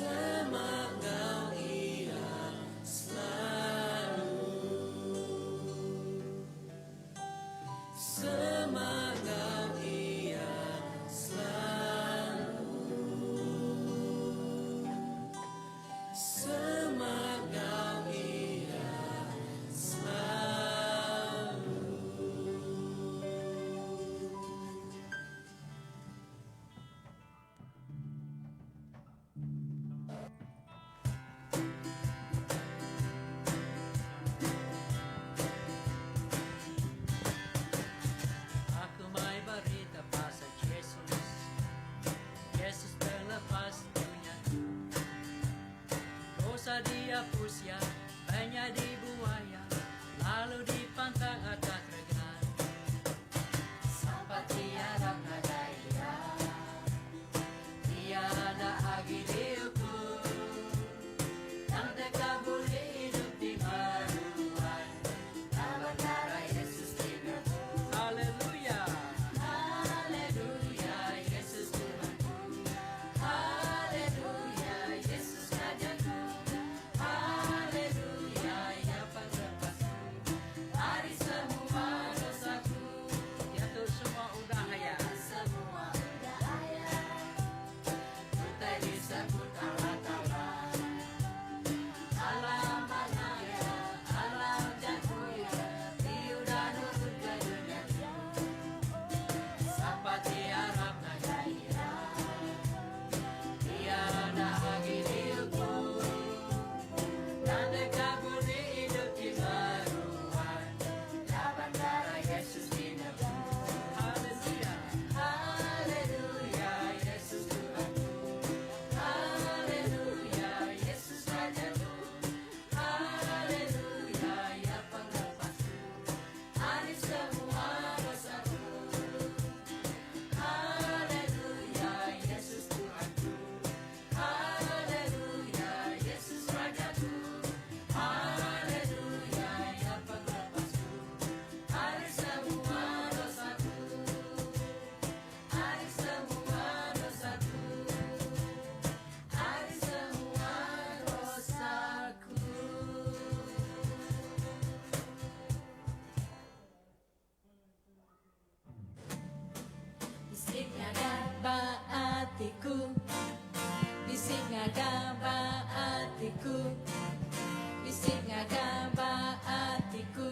Semak enggau Iya selalu. Semak enggau Iya selalu. Semak enggau Iya selalu. Aku mai berita pasal Jesus, Jesus pelepas dunya tu. Dosa dihapus ya, banyak dibuaya, lalu dipantang atas regang. Sapa ti arap ngagai Iya, iya enda agi diukum, tang deka bulih idup ti meruan laban darah Yesus ti nebus. Haleluya! Haleluya, Yesus Tuhanku. Haleluya, Yesus Rajaku. Haleluya, Iya Penglepasku ari semua dosaku. Diatu semua udah aya. Semua udah aya. Utai disebut Allah Taala. Alam mana iya, alam jaku iya, ti udah nurun ke dunya tu. Sapa ti arap ngagai iya, iya enda agi diukum. Tang deka bulih idup ti meruan laban darah Yesus ti nebus. Haleluya. Haleluya, Yesus Tuhanku. Haleluya, Yesus Rajaku. Haleluya, Iya Penglepasku ari semua dosaku. Haleluya, Yesus Tuhanku. Haleluya, Yesus Rajaku. Haleluya, Iya Penglepasku ari semua dosaku. Ari semua dosaku. Ari semua dosaku. Bisi ngaga ba atiku Bisi ngaga ba atiku Bisi ngaga ba atiku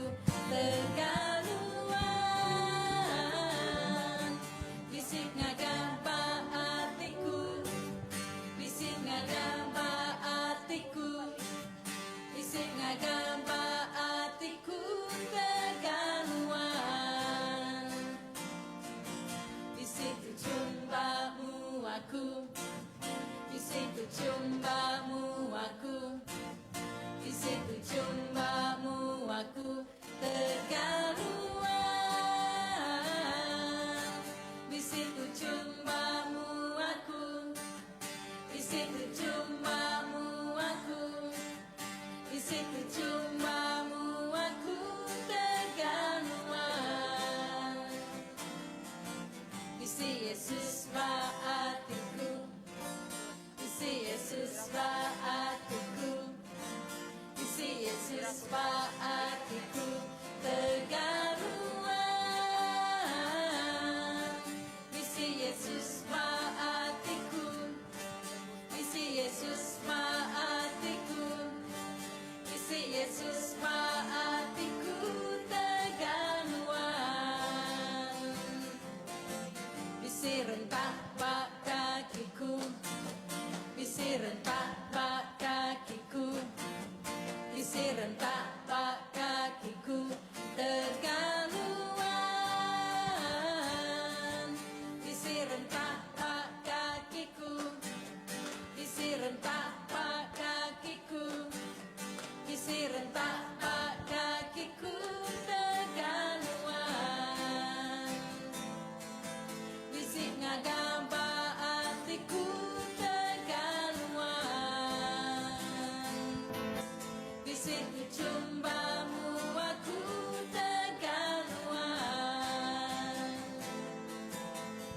Tegaluan Bisi ngaga ba atiku Bisi ngaga ba atiku Bisi ngaga ba atiku Tegaluan Bisi tuchum ba mua aku Bisi tuchum ba mua aku Bisi tuchum ba mua aku Tegaluan Bisi tuchum ba mua aku Bisi tuchum ba mua aku Bisi tuchum ba mua aku Tegaluan Bisi Yesus ba atiku Bisi Yesus ba atiku Bisi Yesus ba atiku Tegaluan Bisi Yesus ba atiku Bisi Yesus ba atiku Bisi Yesus ba atiku Tegaluan Bisi rentak ba kakiku Bisi rentak ba kakiku Bisi rentak ba kakiku Tegaluan Bisi rentak ba kakiku Bisi rentak ba kakiku Bisi rentak ba kakiku Tegaluan Bisi ngaga ba atiku Tegaluan Bisi tuchum ba mua ku Tegaluan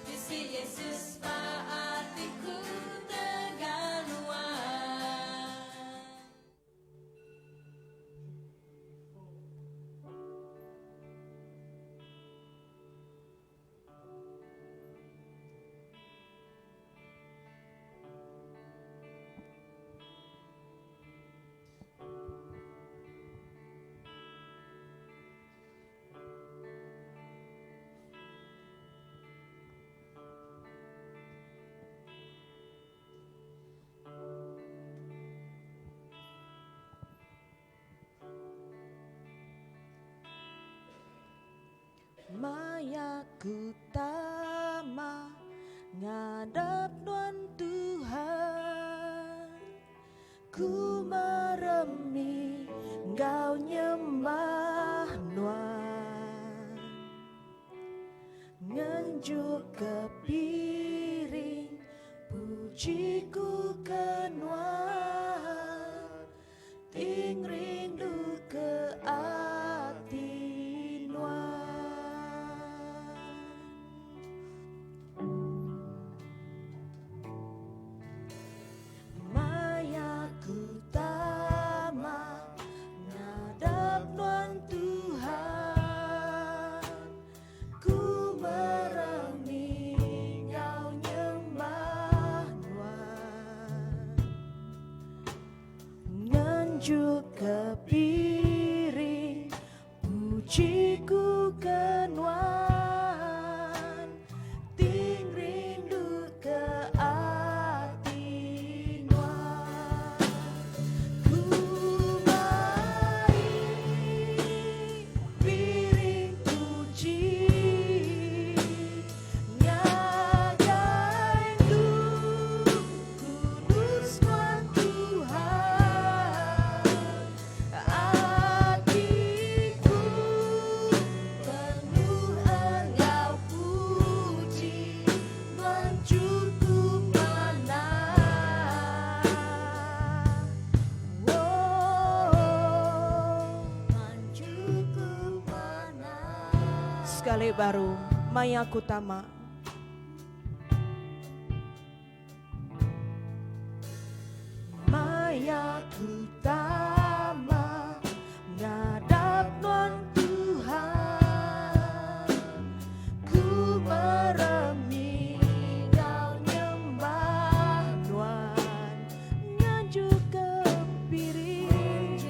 Bisi Yesus ba atiku Tegaluan. Maya ku tama ngadap nuan Tuhan Ku meremi enggau nyembah nuan Ngenjuk ke piring puji ku ke nuan Ting rindu ke ati nuan. Maya ku tama ngadap nuan Tuhan Ku meremi ngau nyembah nuan Ngenjuk ke piring puji ku ke nuan Ting rindu ke ati nuan Ku mai piring puji Ngagai tu kudus nuan Tuhan Atiku penuh enggau puji Nuan cukup manah Oh, Nuan cukup manah Sekali baru maya ku tama. Maya ku tama ngadap nuan Tuhan Ku meremi ngau nyembah nuan Nganjuk ke piring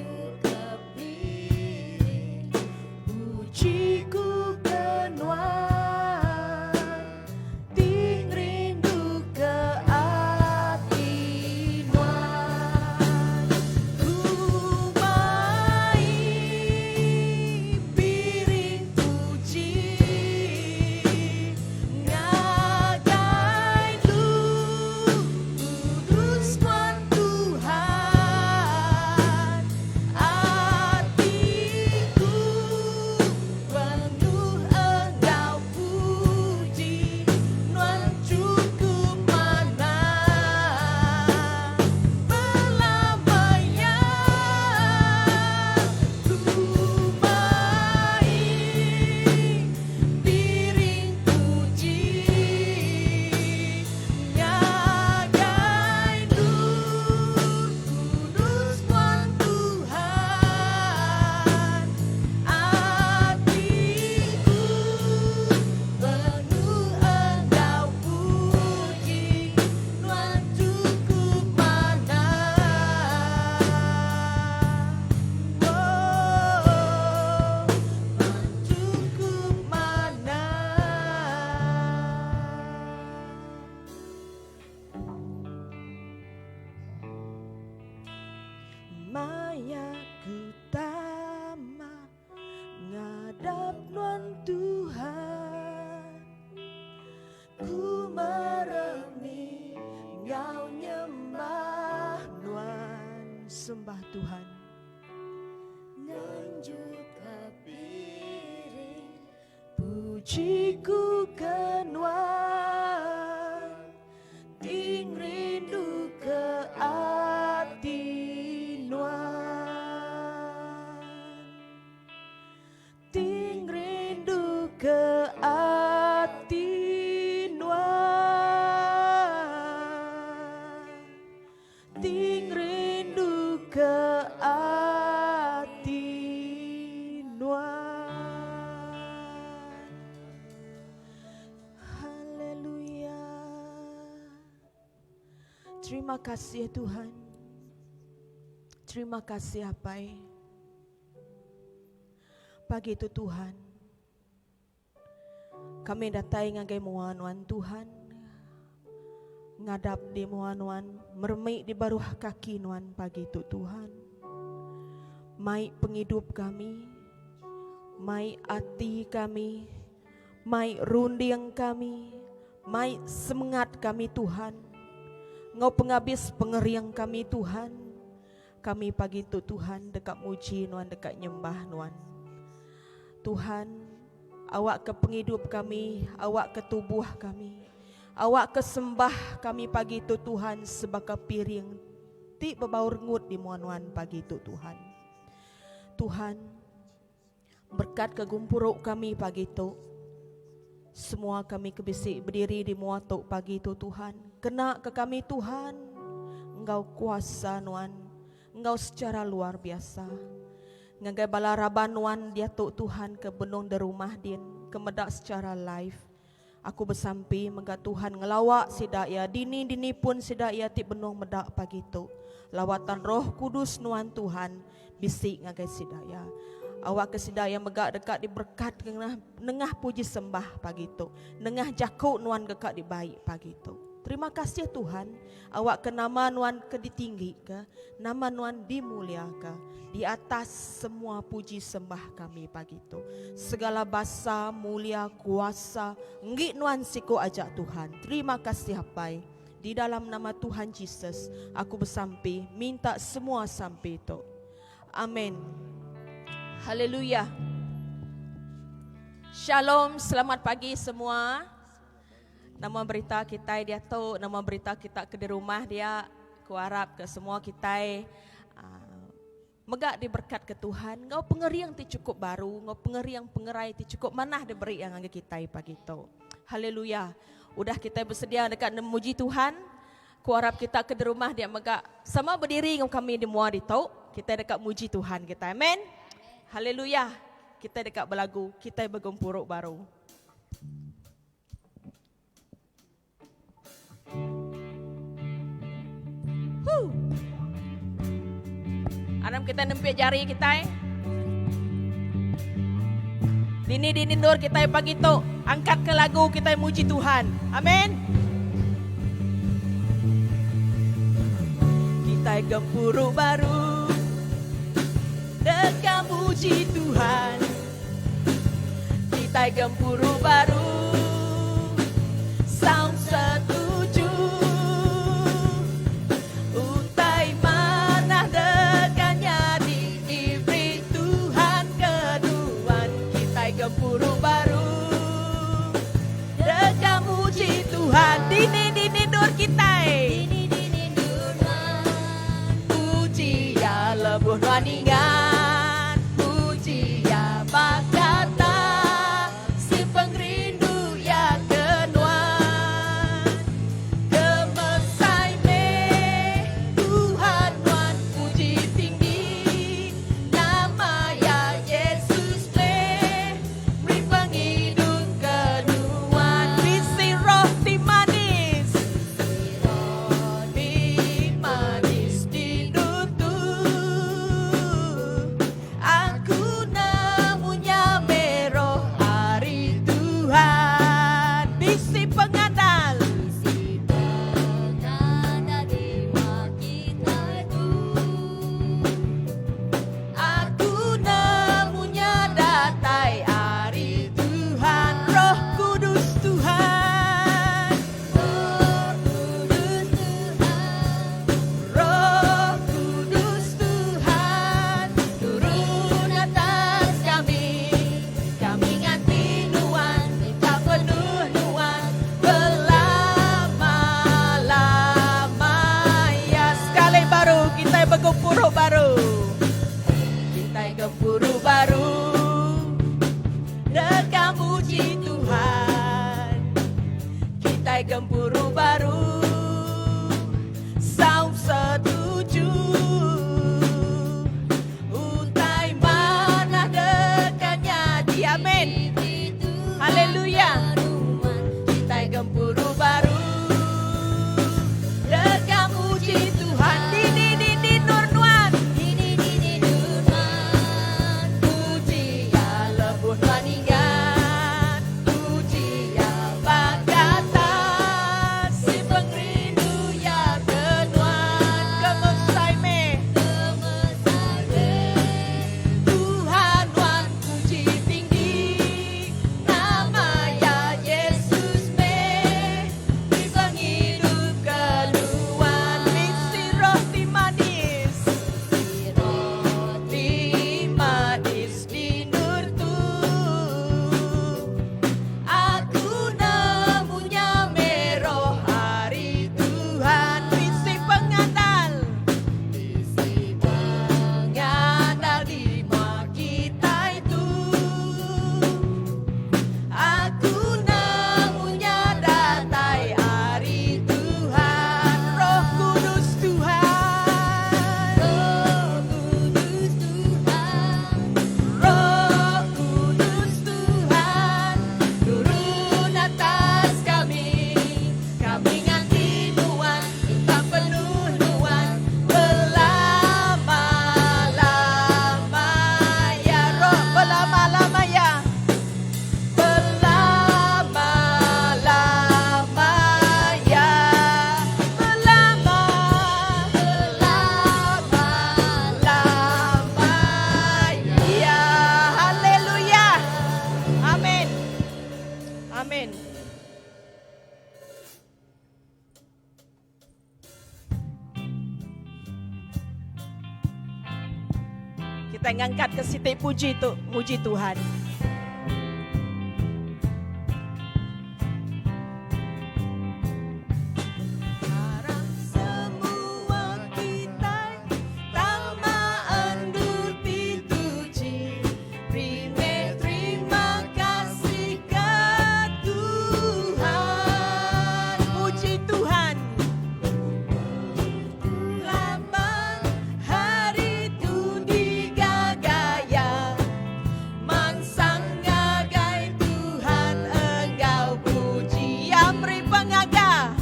Puji ku ke nuan Ting rindu ke ati nuan Ku mai piring puji Ngagai lu kudus nuan Tuhan Atiku penuh enggau puji Nuan cukup manah Belamanya Ku mai piring puji Ngagai nur kudus nuan Tuhan Atiku penuh enggau puji Nuan cukup manah Oh, Nuan cukup manah. Maya ku tama ngadap nuan Tuhan Ku meremi ngau nyembah nuan Sembah Tuhan Nganjuk ke piring Puji ku ke nuan Ting rindu ke ati nuan Ting rindu ke ati nuan Ting rindu ke ati nuan Haleluya Terima kasih Tuhan Terima kasih Apai Pagi tu Tuhan Kami datai ngagai mua nuan Tuhan Ngadap di mua nuan Meremi di baruh kaki nuan pagi tu Tuhan Mai pengidup kami Mai ati kami. Mai runding kami, mai semengat kami Tuhan. Enggau pengabis pengering kami Tuhan. Kami pagi tu Tuhan deka muji nuan deka nyembah nuan. Tuhan, awakka pengidup kami, awakka tubuh kami, awakka sembah kami pagi tu Tuhan sebaka piring ti bebau rengut di mua nuan pagi tu Tuhan. Tuhan, berkatka gempuru kami pagi tu. Semua kami ke bisi bediri di mua tu pagi tu Tuhan, kena ke kami Tuhan enggau kuasa nuan enggau secara luar biasa. Ngagai bala raban nuan diatu Tuhan ke benung derumah din ke meda secara live. Aku besampi mega Tuhan ngelawa sida iya dini-dini pun sida iya ti benung meda pagi tu. Lawatan Roh Kudus nuan Tuhan bisi ngagai sida iya. Awakka sida iya mega deka diberekatka nengah nengah puji sembah pagi tu, nengah jaku nuan deka dibai pagi tu. Terima kasih Tuhan, awakka nama nuan ke ditinggika, nama nuan dimuliaka di atas semua puji sembah kami pagi tu. Segala basa, mulia, kuasa enggi nuan siku aja Tuhan. Terima kasih Apai. Di dalam nama Tuhan Jesus aku besampi minta semua sampi tu. Amin. Haleluya. Shalom, selamat pagi semua. Nama berita kitai diatu, nama berita kita ke di rumah dia, ku arap ke semua kitai uh, mega diberkat ke Tuhan enggau pengering ti cukup baru, enggau pengering pengerai ti cukup manah diberi yang ngagai kitai pagi tu. Haleluya. Udah kitai bersedia dekat memuji Tuhan, ku arap kita ke di rumah dia mega sama berdiri enggau kami di mua ditu, kitai deka muji Tuhan kitai. Amen. Haleluya. Kitai deka belagu, kitai begempuru baru. Huh. Aram kita nempik jari kita. Dini dini nur kita pagi tu angkat ke lagu kita muji Tuhan. Amin. Kita gempuru baru deka muji Tuhan. Kitai gempuru baru Saum setuju Utai manah deka nyadi Diberi Tuhan ke nuan Kitai gempuru baru Deka muji Tuhan Dini dini endur kitai Dini dini endur nuan Puji Iya lebuh nuan ningat Puji Iya bakata Si pengerindu Iya ke nuan Kemesai meh Tuhan nuan Puji tinggi nama Iya Yesus meh Meri pengidup ke nuan Bisi roh ti manis Bisi roh ti manis di dutu. Kita ngangkat ke siti puji tu, muji Tuhan. Aram semua kitai tama endur ti tuchi Prime terima kasih ke Tuhan. Puji Tuhan. Laban hari tu digaga Iya. Mansang ngagai Tuhan enggau puji. Iya meri pengaga.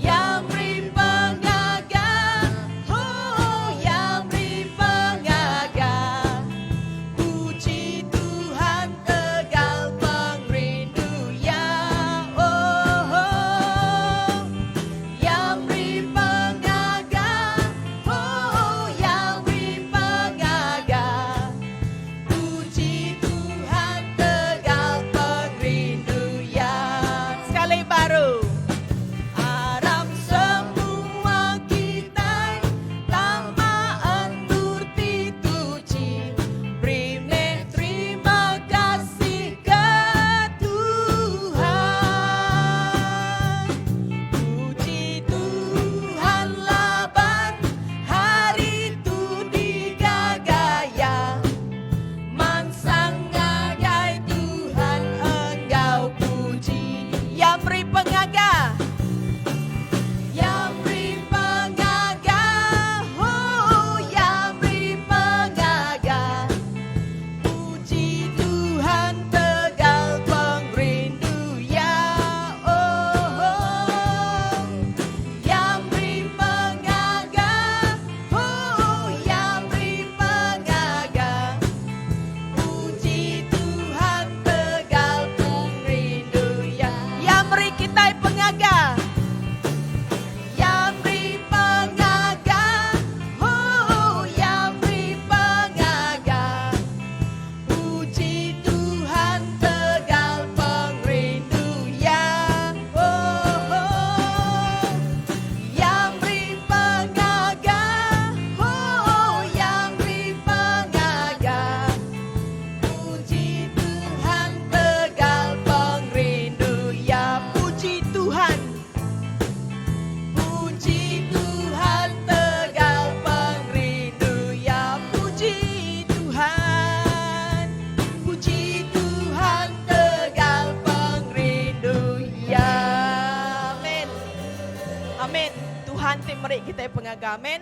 Iya meri pengaga. Oh, iya meri pengaga. Puji Tuhan tegal pengerindu Iya. Oh, oh. Iya meri pengaga. Oh, iya meri pengaga. Puji Tuhan tegal pengerindu Iya. Sekali baru. Aram semua kitai tama endur ti tuchi Beri meh terima kasih ke Tuhan. Puji Tuhan laban hari tu digaga Iya. Mansang ngagai Tuhan enggau puji. Iya meri pengaga. Iya meri pengaga. Oh, iya meri pengaga. Puji Tuhan tegal pengerindu Iya. Oh, oh. Iya meri pengaga. Oh, iya meri pengaga. Puji Tuhan tegal pengerindu Iya. Iya meri kitai pengaga. Iya meri pengaga. Oh, iya meri pengaga. Puji Tuhan tegal pengerindu Iya. Oh, oh. Iya meri pengaga. Oh, iya meri pengaga. Puji Tuhan tegal pengerindu Iya. Puji Tuhan. Puji Tuhan tegal pengerindu Iya. Puji Tuhan. Puji Tuhan tegal pengerindu Iya. Amin. Amin. Tuhan ti meri kitai pengaga. Amin.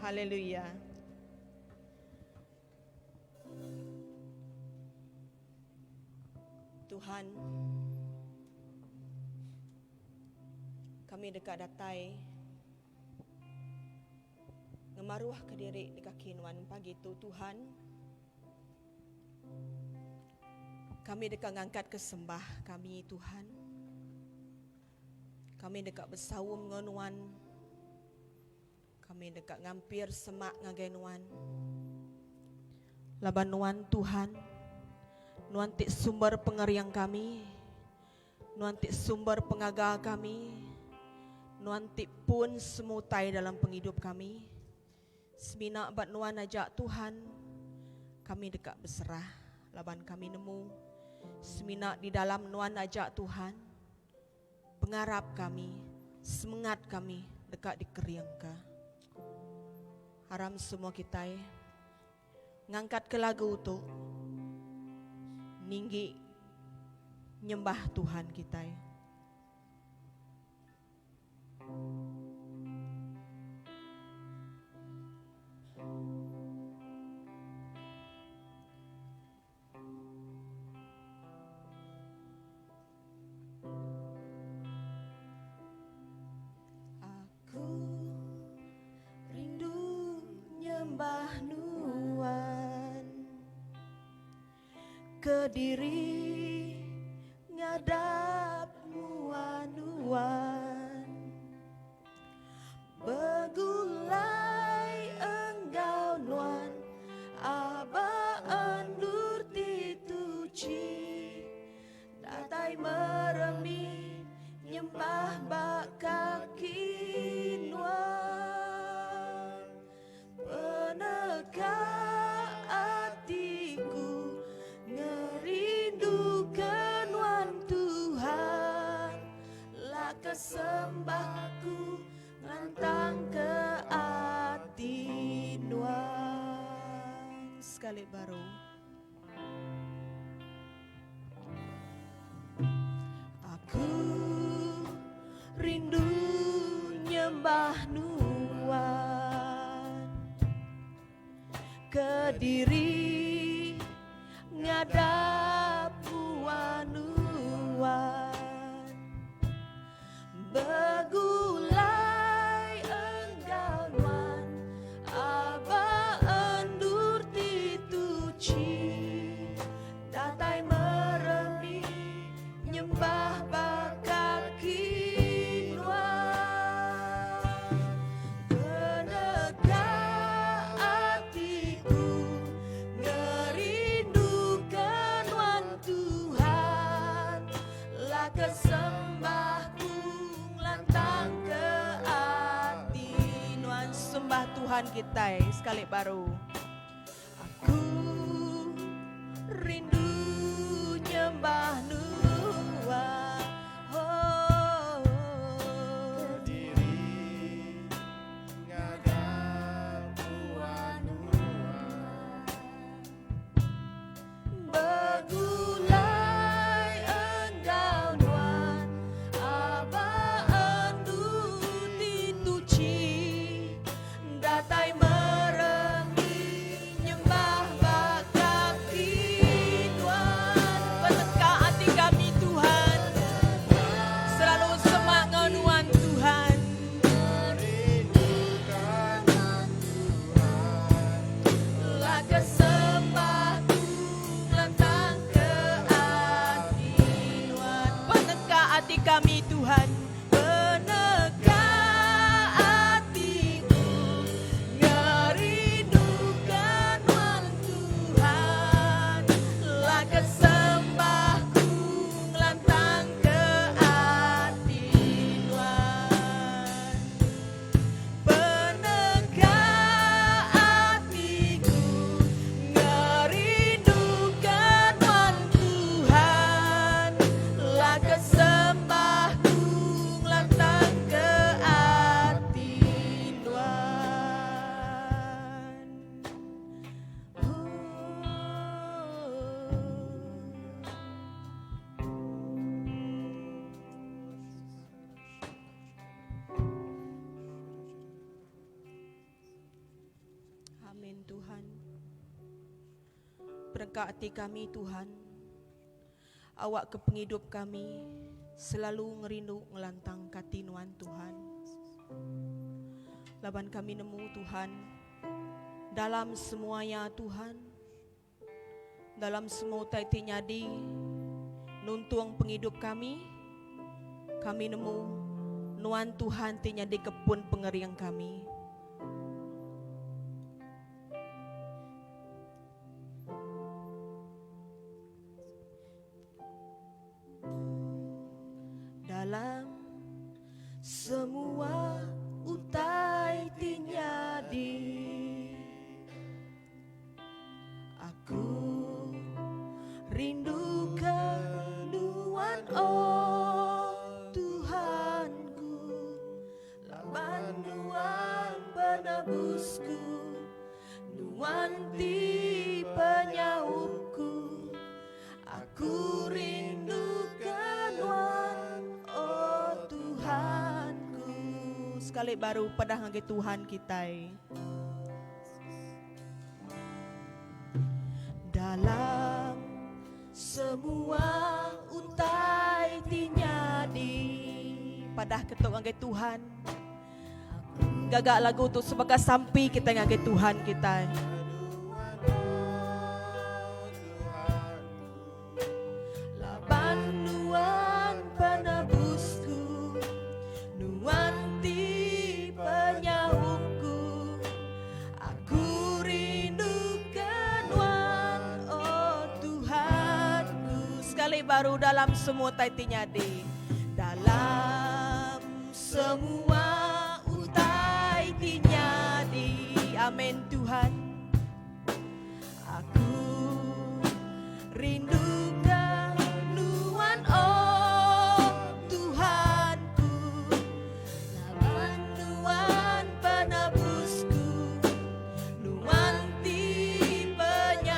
Haleluya. Tuhan, kami deka datai ngemaruhka diri di kaki Nuan pagi tu, Tuhan. Kami deka ngangkatka sembah kami, Tuhan. Kami deka besaum enggau Nuan. Kami deka ngampir semak ngagai Nuan. Laban Nuan Tuhan, Nuan ti sumber pengering kami, Nuan ti sumber pengaga kami, Nuan ti pun semua utai dalam pengidup kami. Semina ba Nuan aja Tuhan, kami deka beserah laban kami nemu semina di dalam Nuan aja Tuhan. Pengarap kami, semengat kami deka dikeringka. Aram semua kitai ngangkatka lagu tu ninggi nyembah Tuhan kitai. Aku rindu nyembah Nuan Kediri ngadap mua Nuan Begulai enggau Nuan Aba endur ti tuchi Datai meremi nyembah ba kaki Nuan Peneka. Sekali baru. Aku rindu nyembah Nuan Kediri ngadap mua Nuan Begulai enggau Nuan Aba endur ti tuchi Datai meremi nyembah ba kaki Nuan. Peneka atiku ngerinduka Nuan Tuhan. Laka sembahku ngelantang ke ati Nuan. Sembah Tuhan kitai sekali baru. Aku rindu nyembah Nuan. Oh. Kediri ngadap mua Nuan. Begulai enggau Nuan aba endu ti tuchi datai meremi nyembah ba kaki Nuan. Peneka ati kami Tuhan selalu semak enggau Nuan Tuhan. Laka sembah ku ngelantang ke ati Nuan. Peneka ati kami Tuhan. Peneka atiku ngerinduka Nuan Tuhan. Laka sembah ku ngelantang ke ati Nuan. Peneka atiku ngerinduka Nuan Tuhan. Laka sembahku ngelantang ke ati Nuan. Oh. Amin Tuhan. Perengka ati kami Tuhan. Awak ke pengidup kami selalu ngerindu ngelantang kati nuan Tuhan. Laban kami nemu Tuhan dalam semuanya Tuhan. Dalam semua utai ti nyadi nuntung pengidup kami, kami nemu Nuan Tuhan ti nyadi ke pun pengering kami. Dalam semua utai ti nyadi, aku rindu ke Nuan oh Tuhanku, laban Nuan penebusku, Nuan ti penyaupku. Aku rindu ke Nuan oh Tuhanku. Sekali baru pedah ngagai Tuhan kitai. Dalam semua utai ti nyadi. Padah ketuk ngagai Tuhan. Gaga lagu tu sebagai sampi kita ngagai Tuhan kita. Laban Nuan penebusku, Nuan ti penyaupku. Aku rindu ke Nuan, oh Tuhanku. Sekali baru dalam semua utai ti nyadi. Dalam semua utai ti nyadi. Amin Tuhan. Aku rindu ke Nuan oh Tuhanku, laban Nuan penebusku, Nuan ti penyaupku.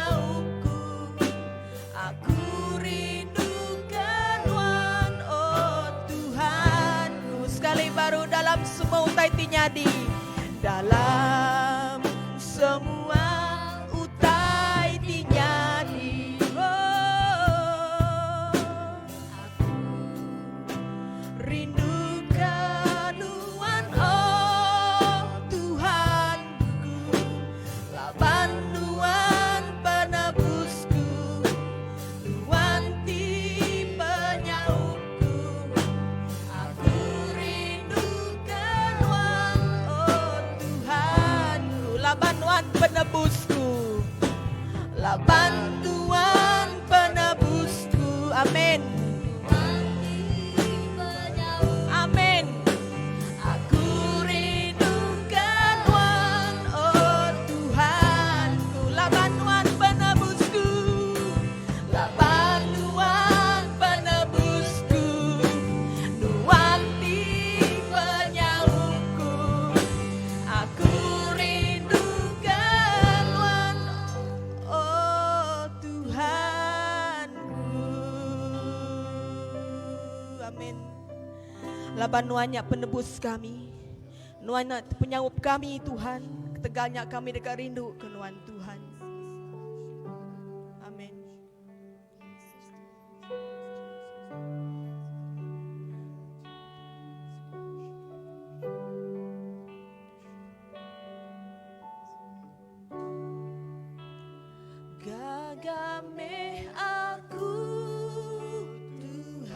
utai ti nyadi dalam semua utai ti nyadi oh aku rindu ke nuan oh Tuhanku laban nuan penebusku nuan ti penyaupku aku rindu ke nuan oh Tuhanku laban nuan penebusku laban nuan penebusku amin Amin. Aku rindu ke nuan, oh Tuhanku, laban nuan penebusku, laban nuan penebusku, nuan ti penyaupku. Aku rindu ke nuan, oh Tuhanku. Amin. Laban nuan nya penebus kami. Nuan nya penyaup kami Tuhan. Ketegalnya kami deka rindu ke nuan Tuhan. Amin. Gaga meh aku Tuhan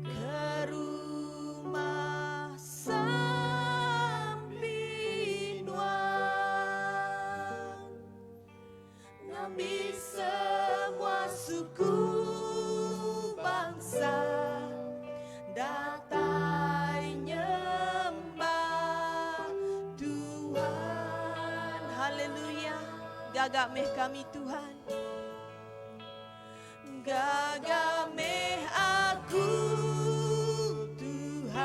ke rumah sampi nuan ngambi semua suku bangsa datai nyembah Tuhan. Haleluya. Gaga meh kami Tuhan. Gaga meh aku Tuhan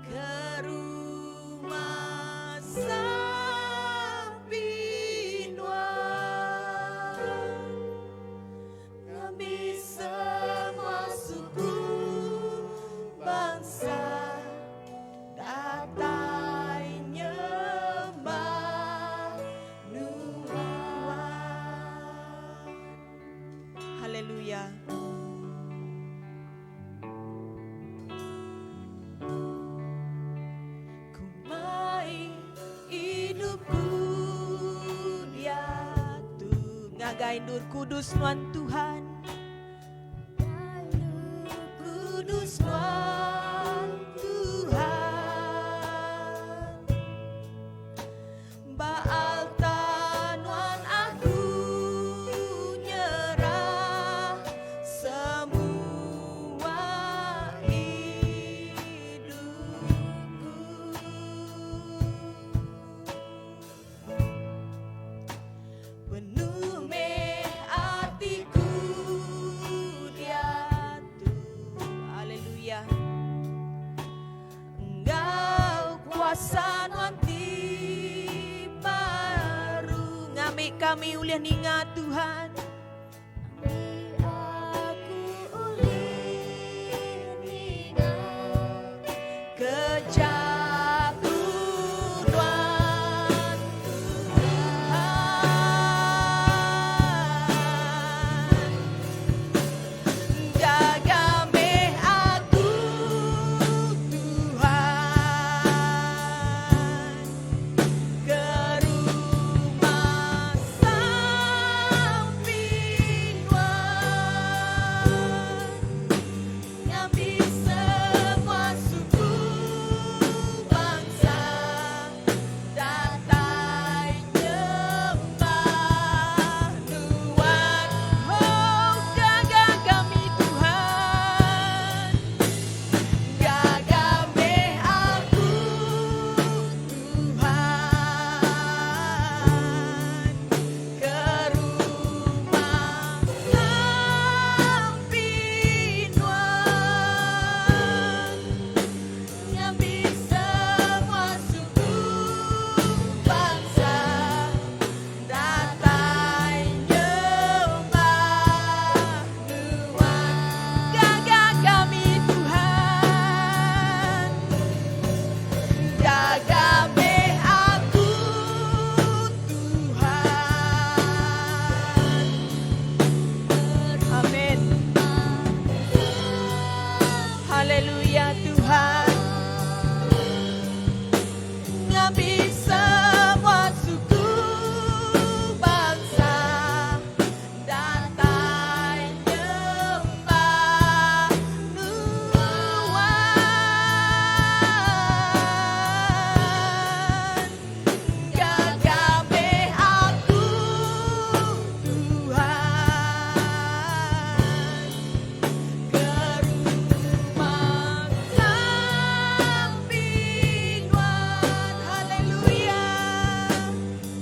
ke rumah sampi nuan ngambi semua suku bangsa datai nyembah nuan. Haleluya. Ku mai hidupku diatu ngagai nur kudus nuan Tuhan. Kudus nuan Tuhan. Ba altar nuan aku nyerah semua hidupku. Penuh meh atiku diatu. Haleluya. Enggau kuasa nuan ti baru ngambi kami ulih ninga Tuhan. Aku ulih ninga Ke jaku nuan Tuhan. Jaga meh aku Tuhan ke rumah sampi. Haleluya Tuhan. Ngambi semua suku bangsa datai nyembah Nuan. Gaga meh aku Tuhan Ke rumah sampi Nuan. Haleluya.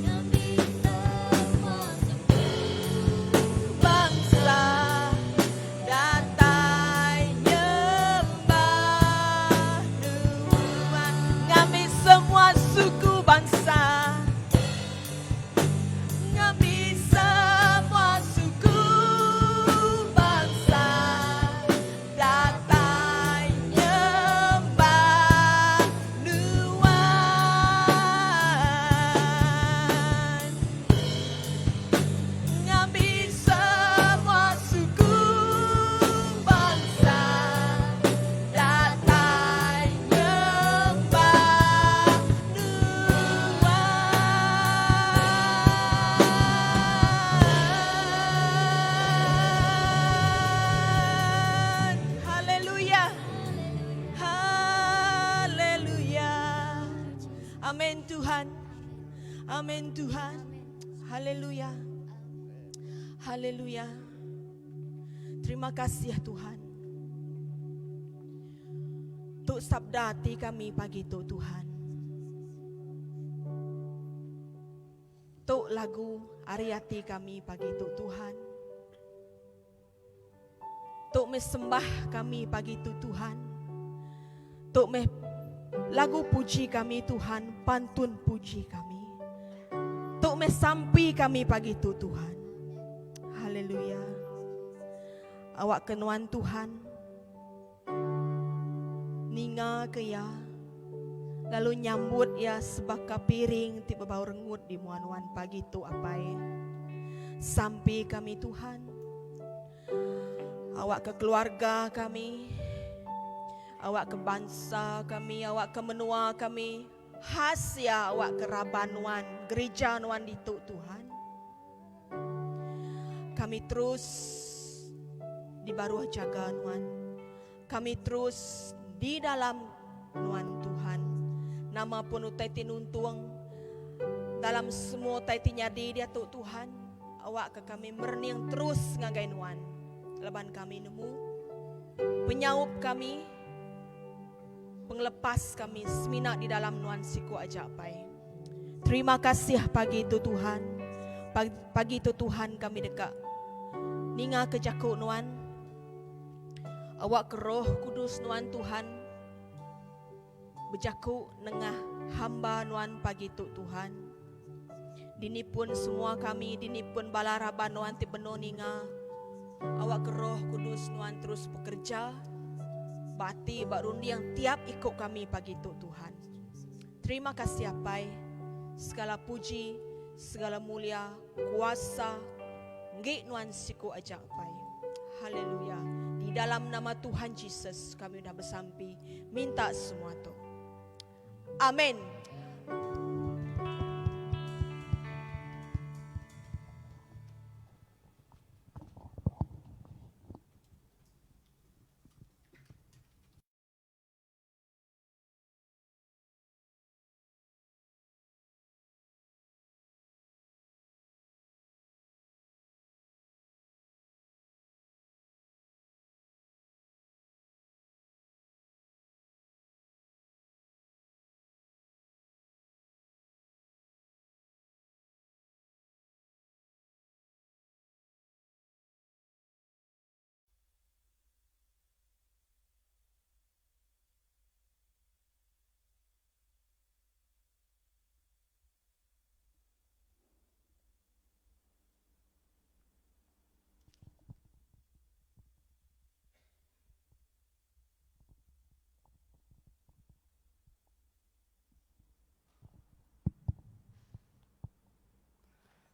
Ngambi semua suku Bangsa datai nyembah Nuan. Ngambi semua suku bangsa. Ngambi semua suku bangsa datai nyembah Nuan. Ngambi semua suku bangsa datai nyembah Nuan. Haleluya. Haleluya. Amin Tuhan. Amin Tuhan. Haleluya. Haleluya. Terima kasih Tuhan. Tu sabda ati kami pagi tu Tuhan. Tu lagu ari ati kami pagi tu Tuhan. Tu meh sembah kami pagi tu Tuhan. Tu meh lagu puji kami Tuhan, pantun puji kami. Tu meh sampi kami pagi tu Tuhan. Haleluya. Awak ke nuan Tuhan. Ninga ke iya. Lalu nyambut iya sebaka piring ti bebau rengut di mua nuan pagi tu Apai. Sampi kami Tuhan. Awak ke keluarga kami. Awak ke bansa kami, awak ke menua kami. Khas iya awak ke raban nuan, gerija nuan ditu Tuhan. Kami terus di baruh jaga nuan. Kami terus di dalam nuan Tuhan. Nama pun utai ti nuntung dalam semua utai ti nyadi diatu Tuhan. Awak ke kami merening terus ngagai nuan. Laban kami nemu penyaup kami, pengelepas kami semina di dalam nuan siku aja Apai. Terima kasih pagi tu Tuhan. Pagi tu Tuhan kami deka ninga ke jaku nuan. Awak ke Roh Kudus nuan Tuhan bejaku nengah hamba nuan pagi tu Tuhan. Dini pun semua kami, dini pun bala raban nuan ti benung ninga. Awak ke Roh Kudus nuan terus bekerja ba ati ba runding tiap iku kami pagi tu Tuhan. Terima kasih Apai. Segala puji, segala mulia, kuasa enggi nuan siku aja Apai. Haleluya. Di dalam nama Tuhan Jesus kami udah besampi minta semua tu. Amin.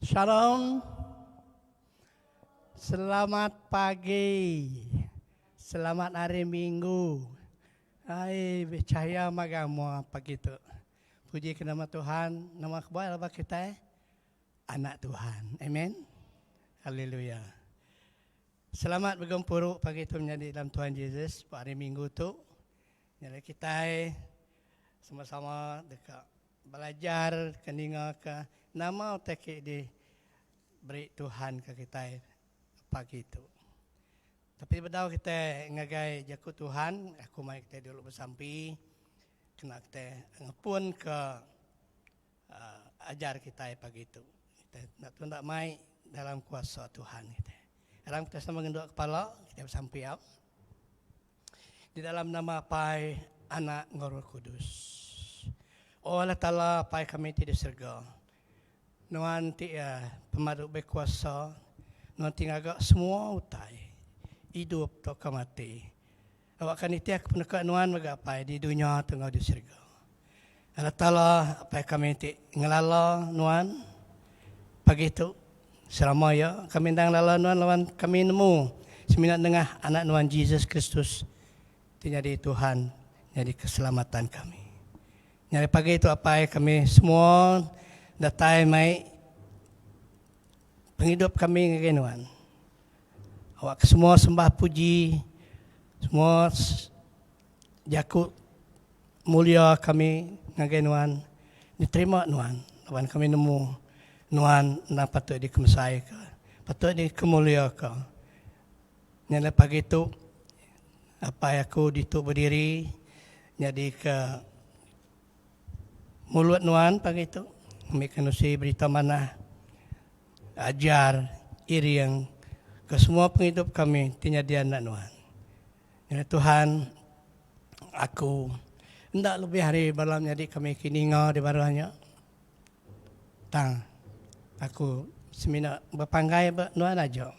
Shalom. Selamat pagi. Selamat hari Minggu. Ai bechaya magang mua pagi tu. Puji ke nama Tuhan, nama kebuah laba kitai anak Tuhan. Amen. Haleluya. Selamat begempuru pagi tu menyadi dalam Tuhan Jesus ba hari Minggu tu. Nyadi kitai sama-sama deka belajar ke ninga ke nama utai ke di beri Tuhan ke kitai pagi tu. Tapi bedau kitai ngagai jaku Tuhan, aku mai kitai dulu besampi kena kitai ngepun ke uh, ajar kitai pagi tu. Kitai nak tunda mai dalam kuasa Tuhan kitai. Dalam kita sama ngenduk kepala, kita besampi au. Di dalam nama Apai, Anak, enggau Roh Kudus. O Allah Taala, Apai kami ti di serega. Nuan ti pemadu bekuasa, Nuan ti ngaga semua utai, idup tauka mati. Awakka nitihka peneka Nuan mega Apai di dunya tu enggau di serega. Allah Taala Apai kami ti ngelala Nuan pagi tu selama iya kami endang ngelala Nuan laban kami nemu semina nengah Anak Nuan Jesus Kristus ti nyadi Tuhan nyadi keselamatan kami. Nyadi pagi tu apai kami semua datai mai pengidup kami ngagai nuan. Awak ke semua sembah puji, semua jaku mulia kami ngagai nuan diterima nuan laban kami nemu nuan endang patut dikemesaika, patut dikemuliaka. Nyadi pagi tu apai aku ditu bediri nyadika mulut nuan pagi tu ngambika nusi berita manah ajar iring ke semua pengidup kami ti nyadi anak nuan. Nyadi Tuhan aku enda lebih ari bala menyadi kami ke ninga di baruh nya tang aku semina bepanggai ba nuan aja.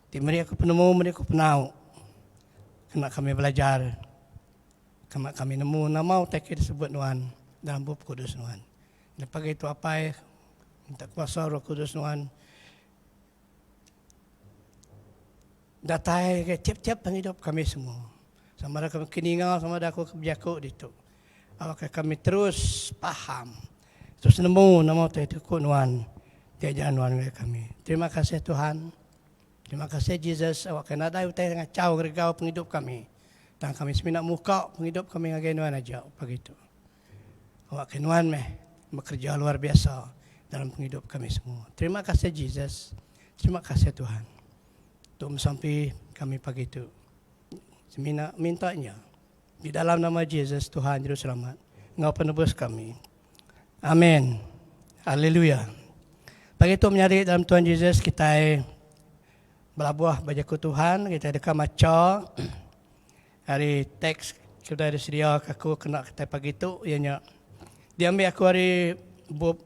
Ti meri aku penemu meri aku penau kena kami belajar kema kami nemu nama utai ke disebut nuan dalam bup kudus nuan. Nya pagi tu apai minta kuasa roh kudus nuan datai ke tiap-tiap pengidup kami semua. Sama ada kami ke ninga sama ada aku ke bejaku ditu. Awakka kami terus faham terus nemu nama utai ti ku nuan ti ajar nuan ngagai kami. Terima kasih Tuhan. Terima kasih Jesus awakka nadai utai ngachau ngeregau pengidup kami. Tang kami semina muka pengidup kami ngagai nuan aja pagi tu. Awakka nuan meh bekerja luar biasa dalam pengidup kami semua. Terima kasih Jesus. Terima kasih Tuhan. Tu besampi kami pagi tu. Semina minta nya. Di dalam nama Jesus Tuhan Juru Selamat enggau Penebus kami. Amin. Haleluya. Pagi tu menyadi dalam Tuhan Jesus kitai belabuh ba jaku Tuhan kitai deka macha ari teks ke udah disedia ke aku kena kitai pagi tu iya nya diambi aku ari bup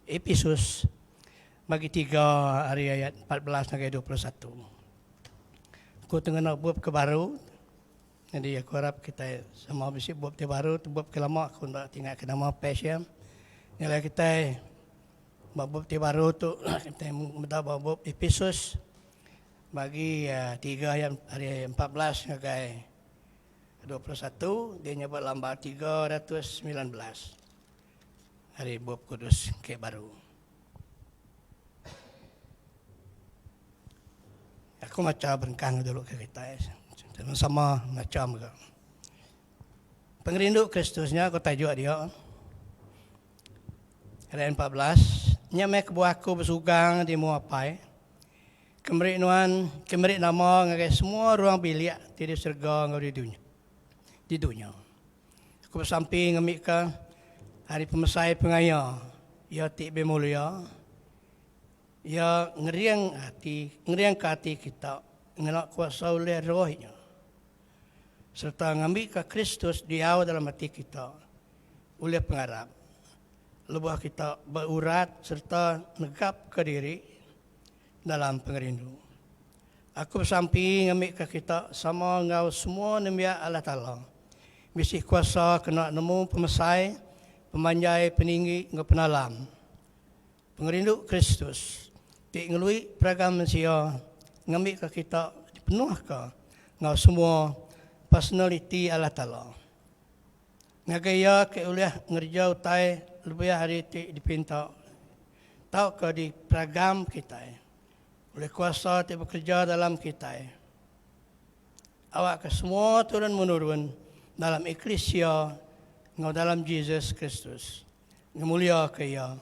Epesus bagi tiga ari ayat 14 ngagai 21. Aku tu ngena bup ke baru Nyadi aku arap kitai sama bisi bup ti baru tu bup ke lama aku enda tingat ke nama page iya. Nya alai kitai ba bup ti baru tu kitai meda ba bup Epesus bagi tiga ayat ari 14 ngagai 21 dia nya ba lambar 319 ari bup kudus ke baru. Aku macha berengkah dulu ke kitai. Sama macha mega. Pengerindu Kristus nya ku tajuk dia. Ayat 14, nya meh kebuah aku besugang di mua Apai, ke meri nuan, ke meri nama ngagai semua ruang bilik ti di serega enggau di dunya. Di dunya. Aku besampi ngambika ari pemesai pengaya Iya ti bemulia, Iya ngering ati, ngeringka ati kita ngena kuasa ulih Roh Iya, sereta ngambika Kristus diau dalam ati kita ulih pengarap, lebuh kita beurat sereta negapka diri dalam pengerindu. Aku besampi ngambika kita sama enggau semua nembiak Allah Taala bisi kuasa kena nemu pemesai, pemanjai, peninggi enggau penalam pengerindu Kristus ti ngelui peragam mensia ngambika kita dipenuhka enggau semua personaliti Allah Taala. Ngagai Iya ke ulih ngereja utai lebih ari ti dipinta tauka diperagam kitai ulih kuasa ti bekereja dalam kitai. Awakka semua turun menurun dalam eklisia enggau dalam Jesus Kristus ngemuliaka Iya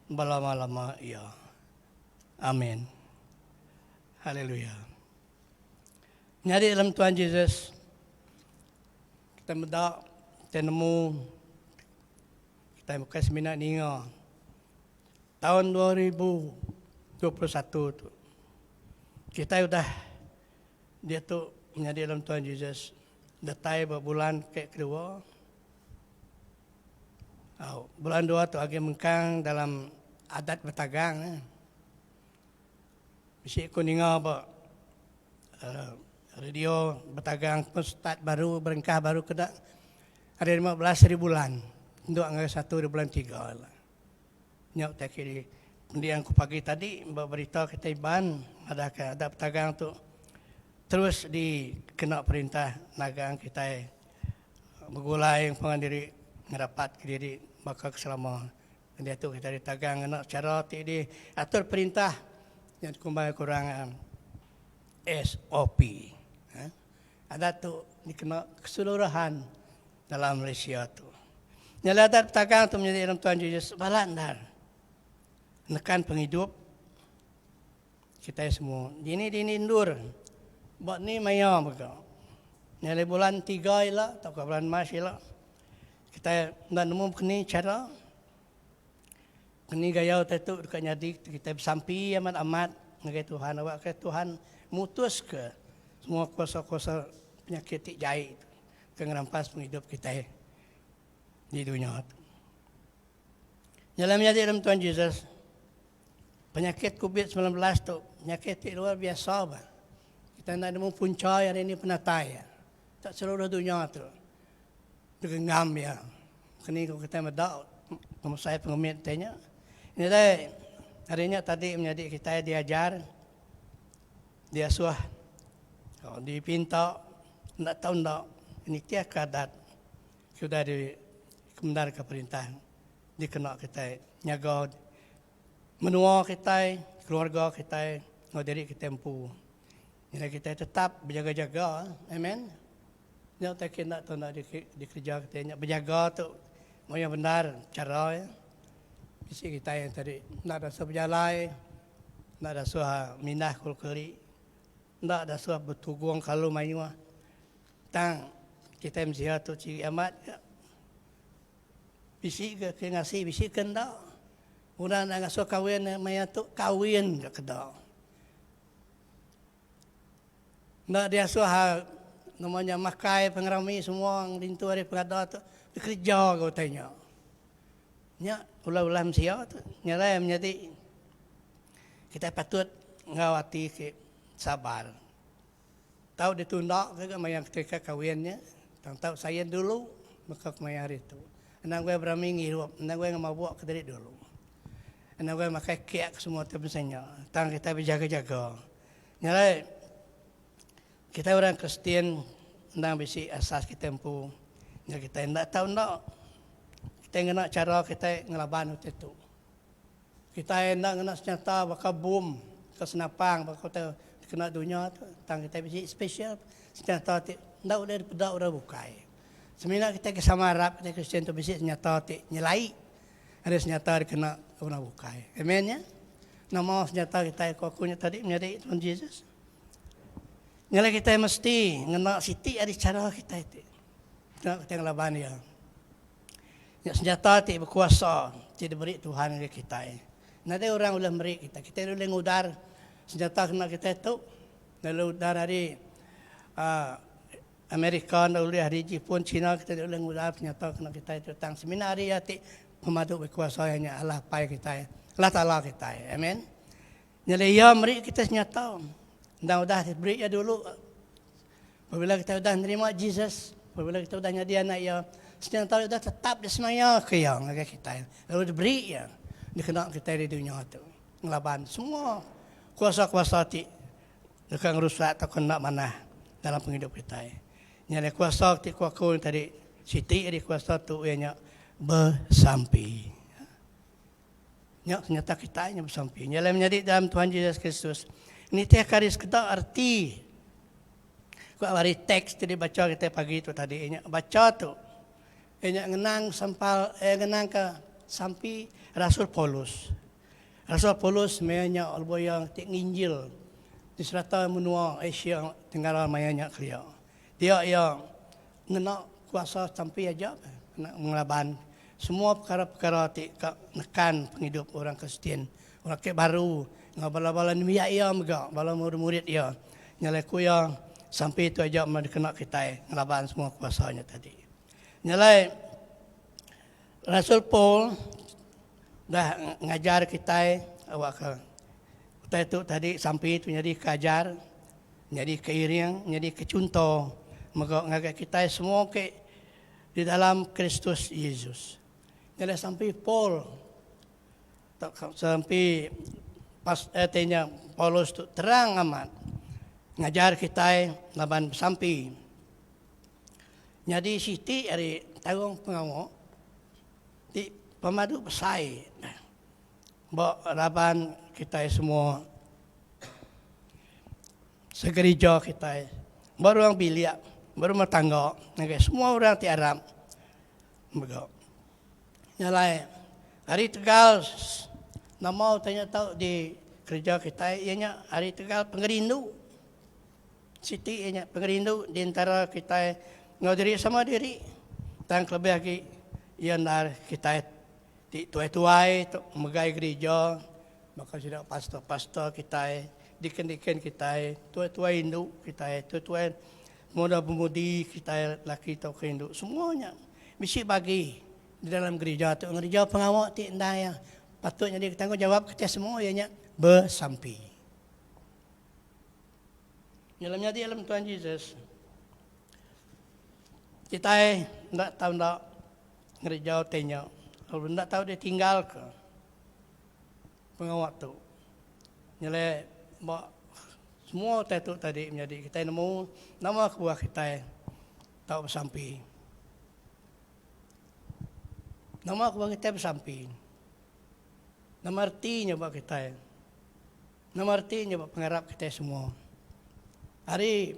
belama-lama iya. Amin. Haleluya. Nyadi dalam Tuhan Jesus, Kita meda, kitai nemu, kitai bukai semina ninga. Taun 2021 tu, kitai udah diatu menyadi dalam Tuhan Jesus datai ba bulan ke kedua. Au, bulan dua tu agi mengkang dalam adat betagang. Eh. Bisi ku ninga ba radio betagang pun start baru berengkah baru kena hari 15 hari bulan endo ngagai satu hari bulan tiga la. Nya utai ke di pending ku pagi tadi ba berita kitai Iban madah ke adat betagang tu terus dikena perintah nagang kitai begulai pangan diri ngerapat kediri baka ke selama. Diatu kitai ditagang ngena chara ti diatur perintah nya dikumbai ku orang SOP. Adat tu dikena keseluruhan dalam Malaysia tu. Nya alai adat betagang tu menyadi dalam Tuhan Jesus balat endar nekan pengidup kitai semua. Dini-dini endur ba ni maya mega. Nya alai bulan tiga ila tauka bulan Mac ila Kitai enda nemu bekeni chara bekeni gaya utai tu deka nyadi kitai besampi amat-amat ngagai Tuhan awakka Tuhan mutuska semua kuasa-kuasa penyakit ti jai tu ke ngerampas pengidup kitai di dunya tu. Nya alai menyadi dalam Tuhan Jesus penyakit covid 19 tu penyakit ti luar biasa ba. Kitai enda nemu puncha iya ari ni penatai iya. Tak seluruh dunya tu. Digenggam iya. Keni ku kitai meda pemesai pengemit ti nya. Nya alai ari nya tadi menyadi kitai diajar diasuh dipinta enda tau enda nitihka adat ke udah dikemendarka perintah dikena kitai nyaga menua kitai, keluarga kitai enggau diri kitai empu. Nya kitai tetap bejaga-jaga. Amen. Nya utai ke enda tau enda dikereja kitai nya bejaga tu mayuh bendar chara iya. Bisi kitai yang tadi enda dasuh bejalai, enda dasuh mindah kulu keli, enda dasuh betugung kelalu mayuh. Tang kitai mensia tu sigi amat ka bisi ke ke ngasi bisi ke enda. Orang enda ngasuh kawin maya tu kawin ka keda. Enda diasuh nama nya makai pengerami semua ngintu hari pengada tu dikereja ga utai nya. Nya ulah-ulah mensia tu. Nya alai menyadi kitai patut enggau ati ti sabar. Tau ditunda ke ga maya ketika kawin nya tang tau sain dulu baka kemaya hari tu. Anang guai berami ngirup, anang guai ngemabuk kediri dulu. Anang guai makai kek semua ti bisi nya. Tang kitai bejaga-jaga. Nya alai, kitai orang Kristian endang bisi asas kitai empu. Nya kitai enda tau enda kitai ngena chara kitai ngelaban utai tu. Kitai enda ngena senyata baka bom ke senapang baka utai dikena dunya tu. Tang kitai bisi special senyata ti enda ulih dipeda orang bukai. Semina kitai ke sama arap kitai Kristian tu bisi senyata ti nyelai ari senyata dikena orang bukai. Amen nya. Nama senyata kitai ku aku nya tadi menyadi Tuhan Jesus. Nya alai kitai mesti ngena siti ari chara kitai ti kena kitai ngelaban iya. Nya senyata ti bekuasa ti diberi Tuhan ngagai kitai. Nadai orang ulih meri kitai. Kitai ulih ngudar senyata kena kitai tu lalu udar ari uhh Amerika enda ulih ari Jipun, China kitai enda ulih ngudar senyata kena kitai tu tang semina ari iya ti pemadu bekuasa iya nya Allah Apai kitai, Allah Taala kitai. Amen. Nyadi iya meri kitai senyata. Endang udah diberi iya dulu pabila kitai udah nerima Jesus, pabila kitai udah nyadi anak iya, senyata udah tetap disemaya ke iya ngagai kitai lalu diberi iya dikena kitai di dunya tu ngelaban semua kuasa-kuasa ti deka ngerusak tauka enda manah dalam pengidup kitai. Nya alai kuasa ti ku aku tadi. Siti ari kuasa tu iya nya besampi. Nya senyata kitai nya besampi. Nya alai menyadi dalam Tuhan Jesus Kristus nitihka ari sekeda arti ku ari teks ti dibacha kitai pagi tu tadi nya bacha tu iya nya ngenang sampal eh ngenangka sampi Rasul Paulus. Rasul Paulus maya nya lebuh iya ti nginjil di serata menua Asia Tenggara maya nya kelia. Dia iya ngena kuasa sampi aja kena ngelaban semua pekara-pekara ti ka nekan pengidup orang Kristian, orang ke baru enggau bala-bala nembiak iya mega, bala murid-murid iya. Nya alai ku iya, sampi tu aja meh dikena kitai ngelaban semua kuasa nya tadi. Nya alai Rasul Paul udah ngajar kitai awakka utai tu tadi sampi tu nyadika ajar. Nyadi ke iring, nyadi ke chunto mega ngagai kitai semua ke di dalam Kristus Yesus. Nyadi sampi Paul tauka sampi pas eh ti nya Paulus tu terang amat ngajar kitai laban besampi. Nyadi siti ari tanggung pengawa ti pemadu besai Ba raban kitai semua segerija kitai ba ruang bilik ba rumah tangga ngagai semua orang ti arap mega. Nya alai ari tegal nama utai nya tau dikereja kitai iya nya ari tegal pengerindu siti iya nya pengerindu di entara kitai enggau diri sama diri tang kelebih agi iya endar kitai Ti tuai-tuai tu megai gerija baka sida pastor-pastor kitai, deacon-deacon kitai, tuai-tuai indu kitai, tuai-tuai pemuda-pemudi kitai laki tauka indu semua nya bisi bagi di dalam gerija tu ngereja pengawa ti endang iya patut nyadi tanggungjawab kitai semua iya nya besampi. Nya lalu nyadi dalam Tuhan Jesus kitai enda tau enda Ngereja utai nya lalu enda tau ditinggalka pengawa tu. Nyelai ba semua utai tu tadi menyadi kitai nemu nama kebuah kitai tau besampi. Nama kebuah kitai besampi? Nama reti nya ba kitai? Nama reti nya ba pengarap kitai semua? Ari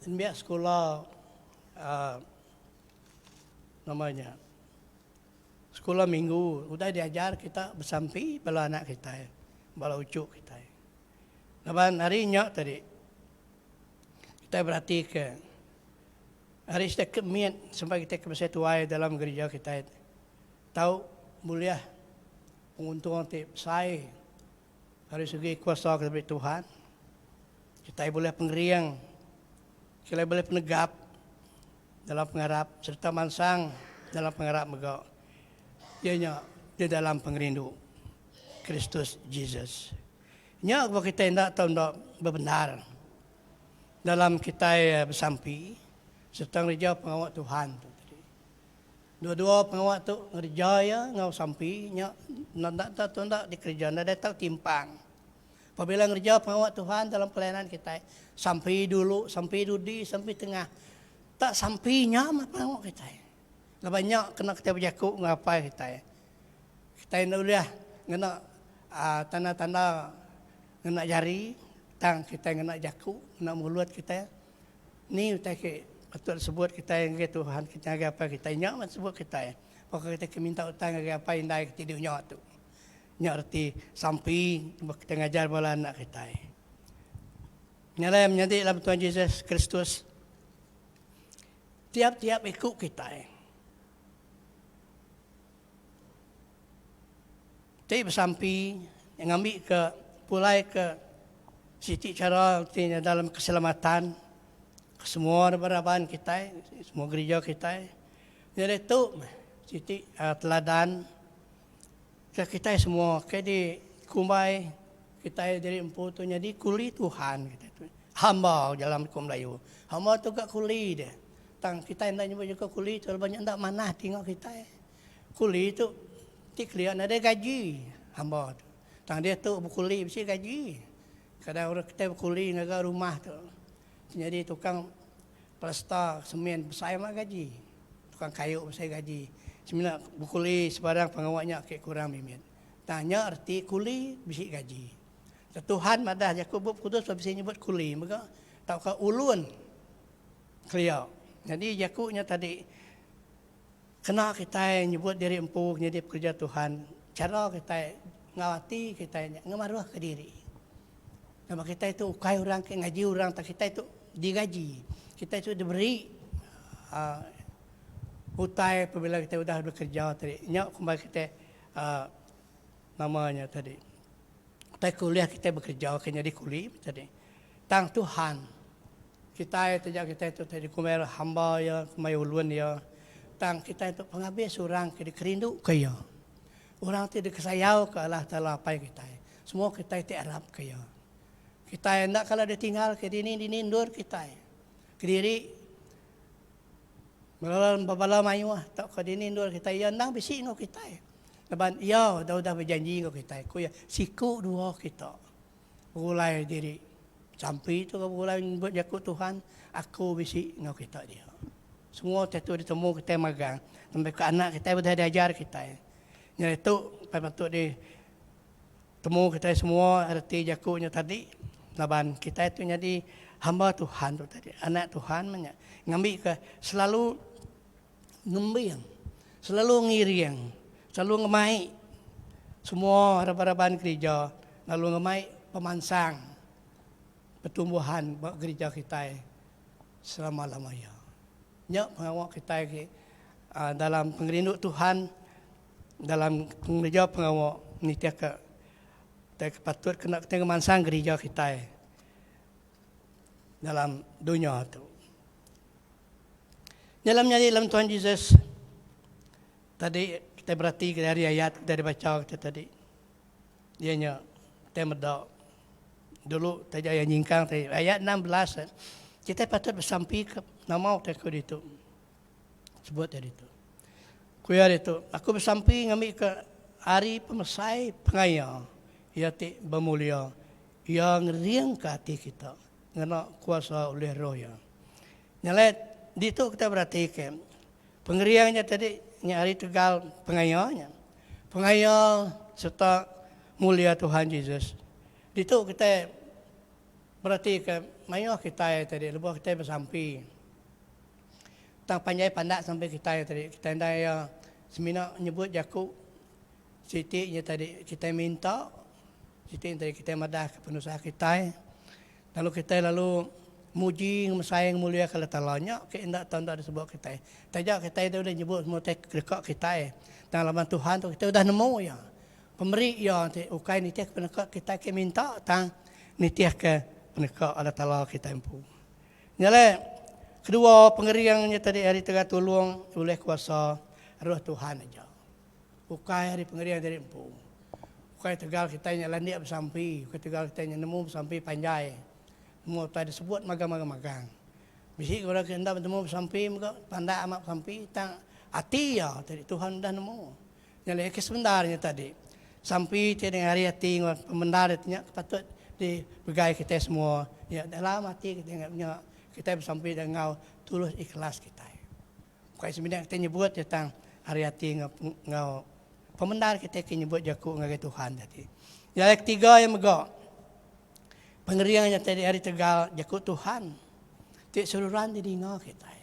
nembiak sekula uhh Nama nya. Sekula minggu udah diajar kita besampi bala anak kitai, bala uchu kitai. Laban hari nya tadi kitai beratika ari sida ke mit sampai kitai ke besai tuai dalam gerija kitai tau bulih penguntung ti besai ari segi kuasa ke diberi Tuhan. Kitai bulih pengering, kitai bulih penegap. Dalam pengarap sereta mansang dalam pengarap mega iya nya di dalam pengerindu Kristus Jesus. Nya kebuah kitai enda tau enda bebendar dalam kitai besampi sereta ngereja pengawa Tuhan tu tadi. Dua-dua pengawa tu ngereja iya enggau sampi nya enda tau enda dikereja nadai tau timpang. Pabila ngereja pengawa Tuhan dalam pelayanan kitai, sampi dulu, sampi dudi, sampi tengah. Tak sampi nya meh pengawa kitai. Laban nya kena kitai bejaku enggau apai kitai. Kitai enda ulih ngena aaa tanda-tanda ngena jari tang kitai ngena jaku, ngena mulut kitai. Ni utai ke patut disebut kitai ngagai Tuhan kitai ngagai apai kitai nya meh disebut kitai. Baka kitai ke minta utai ngagai apai indai kitai di dunya tu. Nya reti sampi lebuh kitai ngajar bala anak kitai. Nya alai menyadi dalam Tuhan Jesus Kristus, tiap-tiap iku kitai ti besampi ngambika pulai ke siti chara ti dalam keselamatan ke semua raban kitai, semua gerija kitai. Nya alai tu meh siti teladan. Ke kitai semua ke di kumbai kitai diri empu tu nyadi kuli Tuhan kitai tu. Hamba dalam jaku Melayu. Hamba tu ga kuli deh. Tang kitai enda nyebut jaku kuli tu laban nya enda manah tinga kitai. Kuli tu ti kelia nadai gaji hamba tu. Tang diatu bekuli bisi gaji. Kadang orang kitai bekuli ngaga rumah tu nyadi tukang plasta semen besai amat gaji. Tukang kayu besai gaji. Semina bekuli sebarang pengawa nya ke kurang mimit. Tang nya reti kuli bisi gaji. Tuhan madah jaku Bup Kudus ba bisi nyebut kuli mega tauka ulun kelia. Nyadi jaku nya tadi kena kitai nyebut diri empu nyadi pekerja Tuhan chara kitai enggau ati kitai nya ngemaruhka diri. Laban kitai tu ukai orang ke ngaji orang tang kitai tu digaji. Kitai tu diberi uhh utai pabila kitai udah bekerja tadi. Nya kumbai kitai uhh nama nya tadi. Utai ke ulih kitai bekereja ke nyadi kuli meh tadi. Tang Tuhan, kitai taja kitai tu tadi dikumbai hamba Iya, kumbai ulun Iya, tang kitai tu pengabis orang ke dikerinduka Iya. Orang ti dikesayauka Allah Taala Apai kitai. Semua kitai ti arapka Iya. Kitai enda kala ditinggalka dini-dini endur kitai. Kediri bala bala mayuh tauka dini endur kitai Iya endang bisi enggau kitai. Laban Iya udah udah bejanji enggau kitai, ku Iya, Siku dua kita begulai diri sampi tu ke begulai nyebut jaku Tuhan, Aku bisi enggau kita dia. Semua utai tu ditemu kitai magang sampai ke anak kitai udah diajar kitai. Nyadi tu pai patut di temu kitai semua reti jaku nya tadi laban kitai tu nyadi hamba Tuhan tu tadi, anak Tuhan meh nya ngambika selalu ngembing, selalu ngiring, selalu ngemai semua raban-raban gerija lalu ngemai pemansang pertumbuhan ba gerija kitai selama-lama iya. Nya pengawa kitai ke dalam pengerindu Tuhan dalam ngereja pengawa nitihka utai ke patut kena kitai ngemansang gerija kitai dalam dunya tu. Dalam nyadi dalam Tuhan Jesus tadi kita berati ke dari ayat kita dibaca kita tadi. Iya nya kita meda dulu taja iya nyingkang tadi ayat 16 eh, kita patut besampi ke nama utai ku ditu. Sebut tadi tu. Ku iya ditu, aku besampi ngambi ke ari pemesai pengaya iya ti bemulia iya ngeringka ati kita ngena kuasa ulih roh iya. Nya alai ditu kitai beratika pengering nya tadi nya ari tegal pengaya nya. Pengaya sereta mulia Tuhan Jesus. Ditu kitai beratika mayuh kitai tadi lebuh kitai besampi. Tang panjai pandak sampi kitai tadi kitai enda iya semina nyebut jaku siti nya tadi kitai minta siti nya tadi kitai madahka penusah kitai. Lalu kitai lalu muji ngemesai ngemuliaka Allah Taala nya ke enda tau enda disebut kitai. Taja kitai tu udah nyebut semua utai ke deka kitai tang laban Tuhan tu kitai udah nemu iya. Pemeri iya ti ukai nitihka peneka kitai ke minta tang nitihka peneka Allah Taala kitai empu. Nya alai kedua pengering nya tadi ari tega tulung ulih kuasa Roh Tuhan aja. Ukai ari pengering diri empu. Ukai tegal kitai nya landik besampi, ukai tegal kitai nya nemu besampi panjai. Nemu utai disebut magang-magang-magang. Bisi ke orang ke enda betemu besampi mega pandak amat besampi tang ati iya tadi Tuhan udah nemu. Nya alai ke sebendar nya tadi. Sampi ti ari ati enggau pemendar ti nya patut dipegai kitai semua nya dalam ati kitai nya kitai besampi enggau tulus ikhlas kitai. Bukai semina kitai nyebut iya tang ari ati enggau enggau pemendar kitai ke nyebut jaku ngagai Tuhan tadi. Jalai ketiga iya mega pengering nya tadi ari tegal jaku Tuhan ti seruran didinga kitai.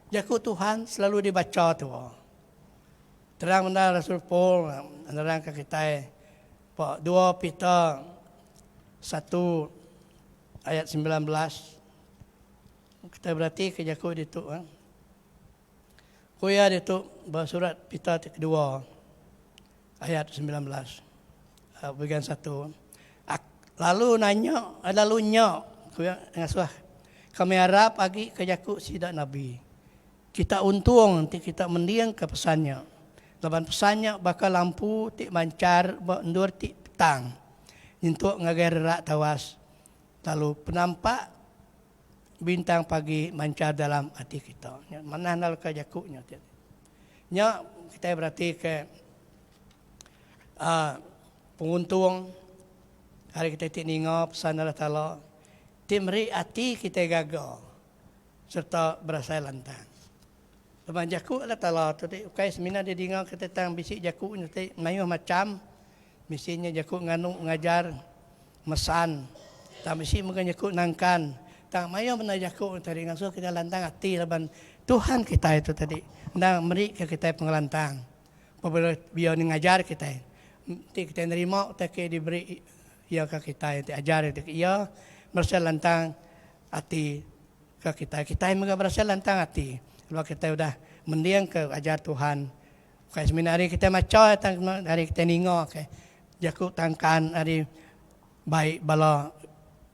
Jaku Tuhan selalu dibacha tuo. Terang bendar Rasul Paul nerangka kitai ba 2 Peter 1 ayat 19 Kitai beratika jaku ditu. Ku iya ditu ba surat Peter ti kedua ayat 19 bagian satu. Lalu nanya lalu nya ku iya ngasuh kami arap agi ke jaku sida nabi. Kita untung enti kita mendingka pesan nya laban pesan nya baka lampu ti manchar ba endur ti petang nyentuk ngagai rerak tawas lalu penampak Bintang pagi manchar dalam ati kita. Nya manah enda leka jaku nya ti. Nya kitai beratika uhh penguntung ari kitai ti ninga pesan Allah Taala ti meri ati kitai gaga sereta berasai lantang. Laban jaku Allah Taala tu ti ukai semina didinga kitai tang bisi jaku nya ti mayuh macham. Bisi nya jaku nganu ngajar mesan tang bisi mega jaku nangkan tang mayuh bendar jaku nya tadi ngasuh kitai lantang ati laban Tuhan kitai tu tadi endang meri ke kitai pengelantang. Apabila iya ngajar kitai enti kitai nerima utai ke diberi iya ke kitai ti ajar iya berasai lantang ati ke kitai. Kitai mega berasai lantang ati laban kitai udah mending ke ajar Tuhan. Ukai semina ari kitai macha tang ari kitai ninga ke jaku tangkan ari bai bala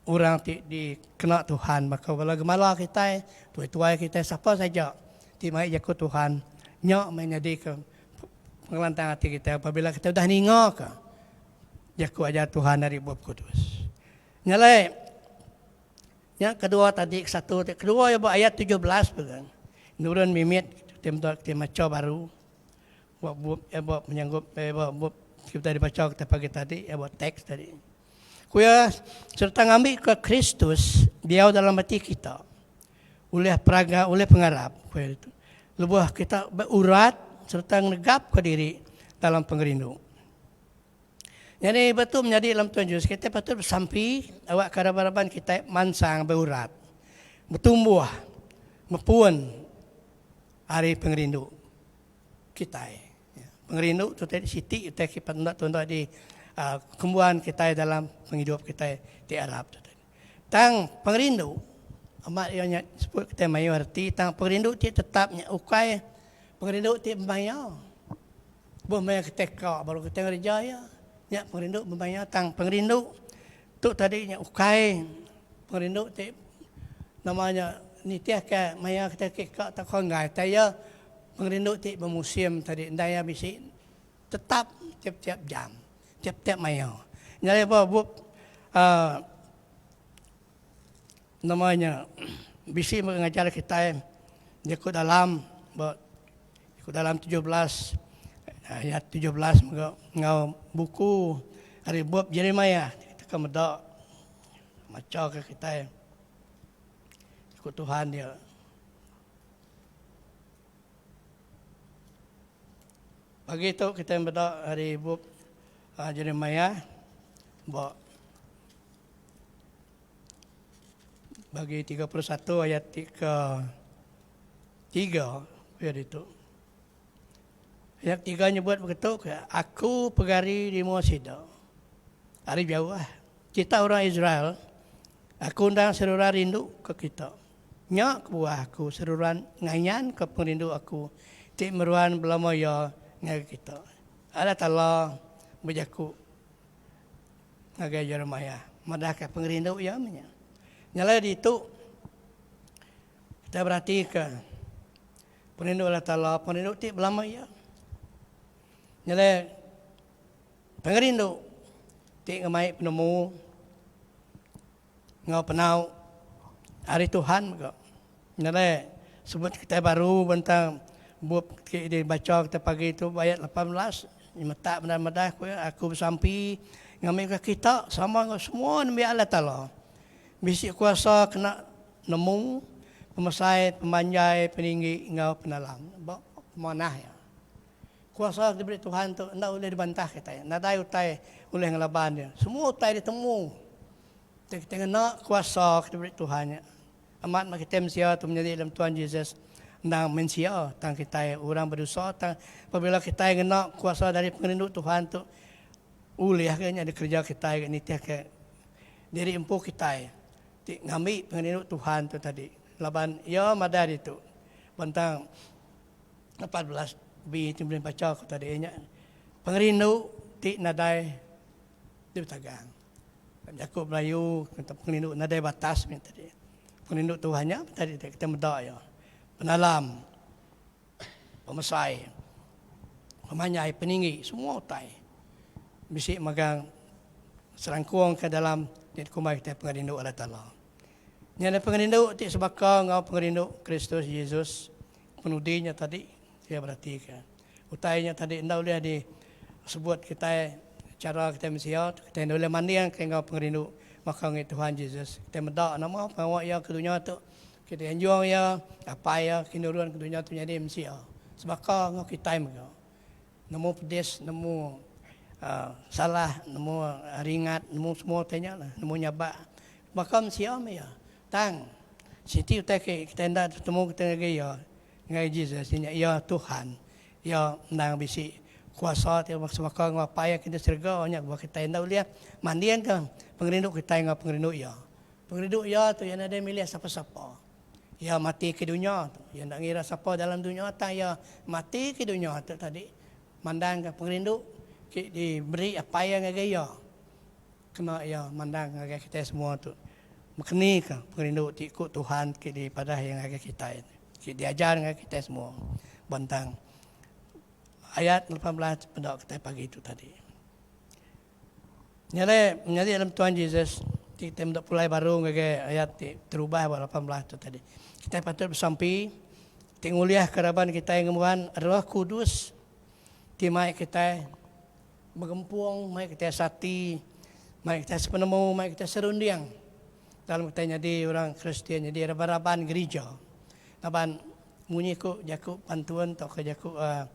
orang ti dikena Tuhan baka bala gemala kitai, tuai-tuai kitai sapa saja ti mai jaku Tuhan nya meh nyadika pengelantang ati kitai apabila kitai udah ninga ka jaku ajar Tuhan ari Bup Kudus. Nya alai nya kedua tadi kesatu ti kedua iya ba ayat 17 mega nurun mimit ti meda ti macha baru ba bup eh ba penyanggup eh ba bup ti dibacha kita pagi tadi eh ba teks tadi. Ku iya sereta ngambika Kristus diau dalam ati kita ulih peraga ulih pengarap ku iya ditu lebuh kita beurat sereta ngenegapka diri dalam pengerindu. Nyadi ba tu menyadi dalam Tuhan Jesus kitai patut besampi awakka raban-raban kitai mansang beurat betumbuh mepun ari pengerindu kitai. Pengerindu tu tadi siti utai ke enda tunda di kembuan kitai dalam pengidup kitai ti arap tu tadi. Tang pengerindu amat iya nya sebut kitai mayuh reti tang pengerindu ti tetap nya ukai pengerindu ti bemaya. Lebuh maya kitai ka baru kitai ngereja iya. Nya pengerindu bemaya tang pengerindu tu tadi nya ukai pengerindu ti nama nya nitihka maya kitai ke ka tauka enggai. Tang iya pengerindu ti bemusim tadi enda iya bisi tetap tiap-tiap jam, tiap-tiap maya. Nya alai ba bup uhh nama nya bisi mega ngajar kitai jaku dalam ba Ku dalam 17 ayat 17 mega enggau buku ari bup Jeremiah kita ke meda macha ke kitai ku Tuhan dia. Pagi tu kita meda ari bup Jeremiah ba bagi 31 ayat ti ke 3 pia ditu. Ayat 3 nyebut begitu ke aku pegari di mua sida. Ari jauh ah. Kita orang Israel, aku endang seruran rindu ke kita. Nya kebuah aku seruran ngayan ke pengerindu aku ti meruan belama iya ngagai kita. Allah Taala bejaku ngagai Jeremiah madahka pengerindu iya meh nya. Nya alai ditu Kitai beratika pengerindu Allah Taala, pengerindu ti belama iya. Nya alai pengerindu ti ngemai penemu enggau penau ari Tuhan mega. Nya alai sebut kitai baru bentang bup ti dibacha kitai pagi tu ayat 18 nyemetak bendar madah ku iya aku besampi ngambika kita sama enggau semua nembiak Allah Taala bisi kuasa kena Nemu pemesai, pemanjai, peninggi enggau penalam ba pemanah iya. Kuasa ke diberi Tuhan tu enda ulih dibantah kitai. Nadai utai ulih ngelaban iya. Semua utai ditemu ti kitai ngena kuasa ke diberi Tuhan nya. Amat meh kitai mensia tu menyadi dalam Tuhan Jesus endang mensia tang kitai orang bedosa tang pabila kitai ngena kuasa dari pengerindu Tuhan tu ulih ke nya dikereja kitai nitihka diri empu kitai. Ti ngambi pengerindu Tuhan tu tadi laban iya madah ditu bentang 14 B ti boleh bacha ku tadi nya pengerindu ti nadai ditagang. Jaku Melayu pengerindu nadai batas meh tadi. Pengerindu Tuhan nya tadi kita meda iya penalam pemesai pemanjai peninggi semua utai bisi megang serangkung ke dalam ti dikumbai kitai pengerindu Allah Taala. Nya alai pengerindu ti sebaka enggau pengerindu Kristus Jesus penudi nya tadi iya beratika. Utai nya tadi enda ulih disebut kitai chara kitai mensia kitai enda ulih mandingka enggau pengerindu baka enggi Tuhan Jesus. Kitai meda nama pengawa iya ke dunya tu. Ke dianjung iya, Apai iya ke nurun ke dunya tu nyadi mensia. Sebaka enggau kitai mega. Nemu pedis, nemu salah, nemu ringat, nemu semua utai nya lah, nemu nyabak. Baka mensia meh iya. Tang, siti utai ke kitai enda tetemu kitai ngagai iya, ngagai Jesus iya nya iya Tuhan. Iya endang bisi kuasa ti sebaka enggau Apai iya ke di serega nya kebuah kitai enda ulih mandingka pengerindu kitai enggau pengerindu iya. Pengerindu iya tu iya nadai milih sapa-sapa. Iya mati ke dunya tu. Iya enda ngira sapa dalam dunya tang iya mati ke dunya tu tadi mandangka pengerindu ti diberi Apai iya ngagai iya. Kena iya mandang ngagai kitai semua tu bekenika pengerindu ti ku Tuhan ti dipadah iya ngagai kitai ti diajar ngagai kitai semua bentang ayat 18 peda kitai pagi tu tadi. Nya alai menyadi dalam Tuhan Jesus ti kitai meda pulai baru ngagai ayat ti terubah ba 18 tu tadi. Kitai patut besampi ti ngulihka raban kitai ngembuan Roh Kudus ti mai kitai begempung, mai kitai sati, mai kitai sepenemu, mai kitai serunding dalam kitai nyadi orang Kristian, nyadi raban-raban gerija. Laban munyi ku jaku pantun tauka jaku uhh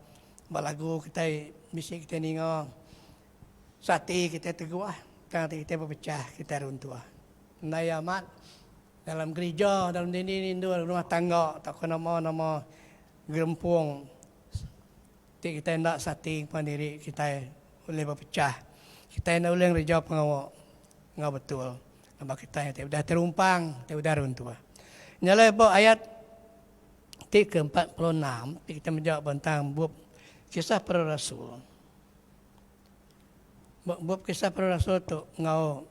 ba lagu kitai bisi kitai ninga Sati kitai teguh, tang ati kitai bepechah, kitai runtuh. Endai amat dalam gerija, dalam dini-dini endur, rumah tangga tauka nama-nama gerempung ti kitai enda sati ngempuan diri kitai ulih bepechah. Kitai enda ulih ngereja pengawa enggau betul laban kitai ti udah terumpang, ti udah runtuh. Nya alai ba ayat ti ke 46 ti kitai meda ba entang bup Kisah Para Rasul. Ba bup Kisah Para Rasul tu enggau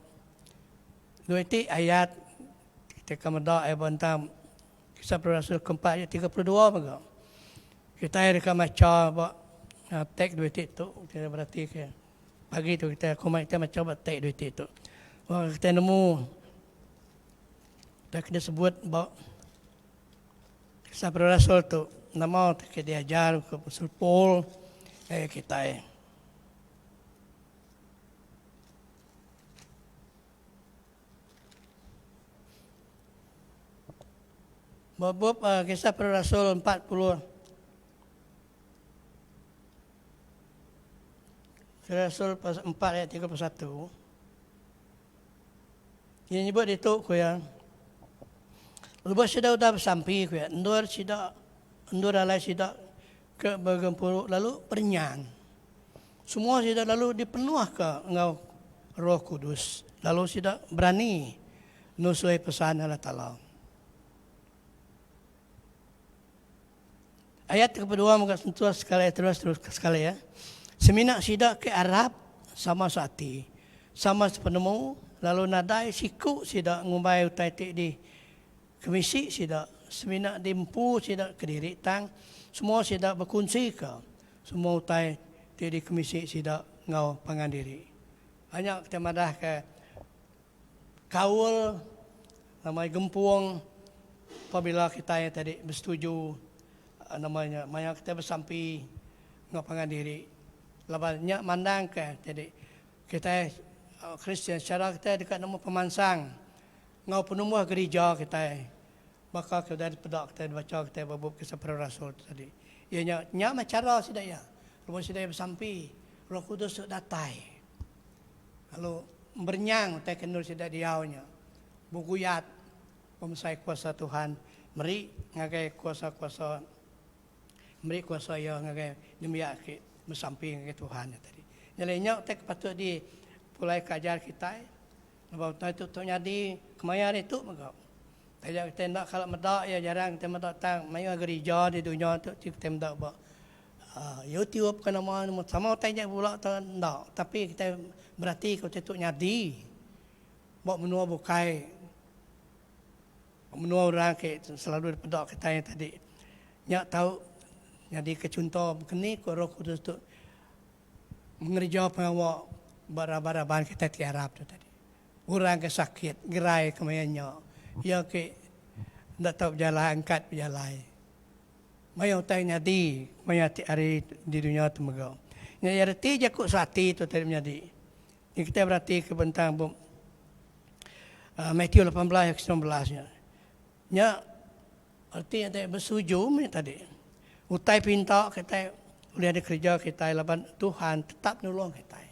dua iti ayat kita ke meda iya ba entang Kisah Para Rasul keempat ayat 32 mega. Kitai deka macha ba teks dua iti tu kita beratika pagi tu kita kumbai kita macha ba teks dua iti tu. Wang kita nemu utai ke disebut ba Kisah Para Rasul tu nama ti ke diajar ke Rasul Paul ngagai kitai. Ba bup uh, Kisah Para Rasul 40 Kisah Rasul 4 ayat 31 Iya nyebut ditu, ku iya, Lebuh sida udah besampi, ku iya, endur sida, endur alai sida ke begempuru lalu berenyang. Semua sida lalu dipenuhka enggau Roh Kudus, lalu sida berani nusui pesan Allah Taala. Ayat ke kedua mega sentuh sekali terus terus sekali ya. Semina sida ke arap sama seati, sama sepenemu lalu nadai siku sida ngumbai utai ti di kemisi sida semina di empu sida kediri tang semua sida bekunsika semua utai ti di kemisi sida enggau pangan diri. Anya kita madahka Kaul nama gempung pabila kitai tadi besetuju nama nya maya kitai besampi enggau pangan diri laban nya mandangka tadi kitai Kristian chara kitai deka nemu pemansang enggau penumbuh gerija kitai baka ke udah dipeda kitai dibacha kitai ba bup Kisah Para Rasul tu tadi. Iya nya nya meh chara sida iya lebuh sida iya besampi Roh Kudus tu datai. Lalu berenyang utai ke endur sida diau nya, beguyat pemesai kuasa Tuhan meri ngagai kuasa-kuasa meri kuasa iya ngagai nembiak ke besampi ngagai Tuhan nya tadi. Nyadi nya utai ke patut di pulai ke ajar kitai laban utai tu tu nyadi kemaya hari tu mega. Taja kitai enda kala meda iya jarang kitai meda tang mayuh gerija di dunya tu ti kitai meda ba YouTube ke nama sama utai nya bula te enda tapi kitai berati ke utai tu nyadi ba menua bukai menua orang ke selalu dipeda kitai tadi nya tau nyadi ke chunto bekeni ku roh kudus tu ngereja pengawa ba raban-raban kitai ti arap tu tadi. Orang ke sakit gerai kemaya nya iya ke enda tau bejalai angkat bejalai. Mayuh utai nyadi maya ti hari di dunya tu mega. Nya iya reti jaku seati tu tadi menyadi. Nya kitai beratika bentang bup Matthew 18 ayat 19 nya. Nya. Reti nya tadi besetuju meh tadi. Utai pinta kitai ulih dikereja kitai laban Tuhan tetap nulung kitai.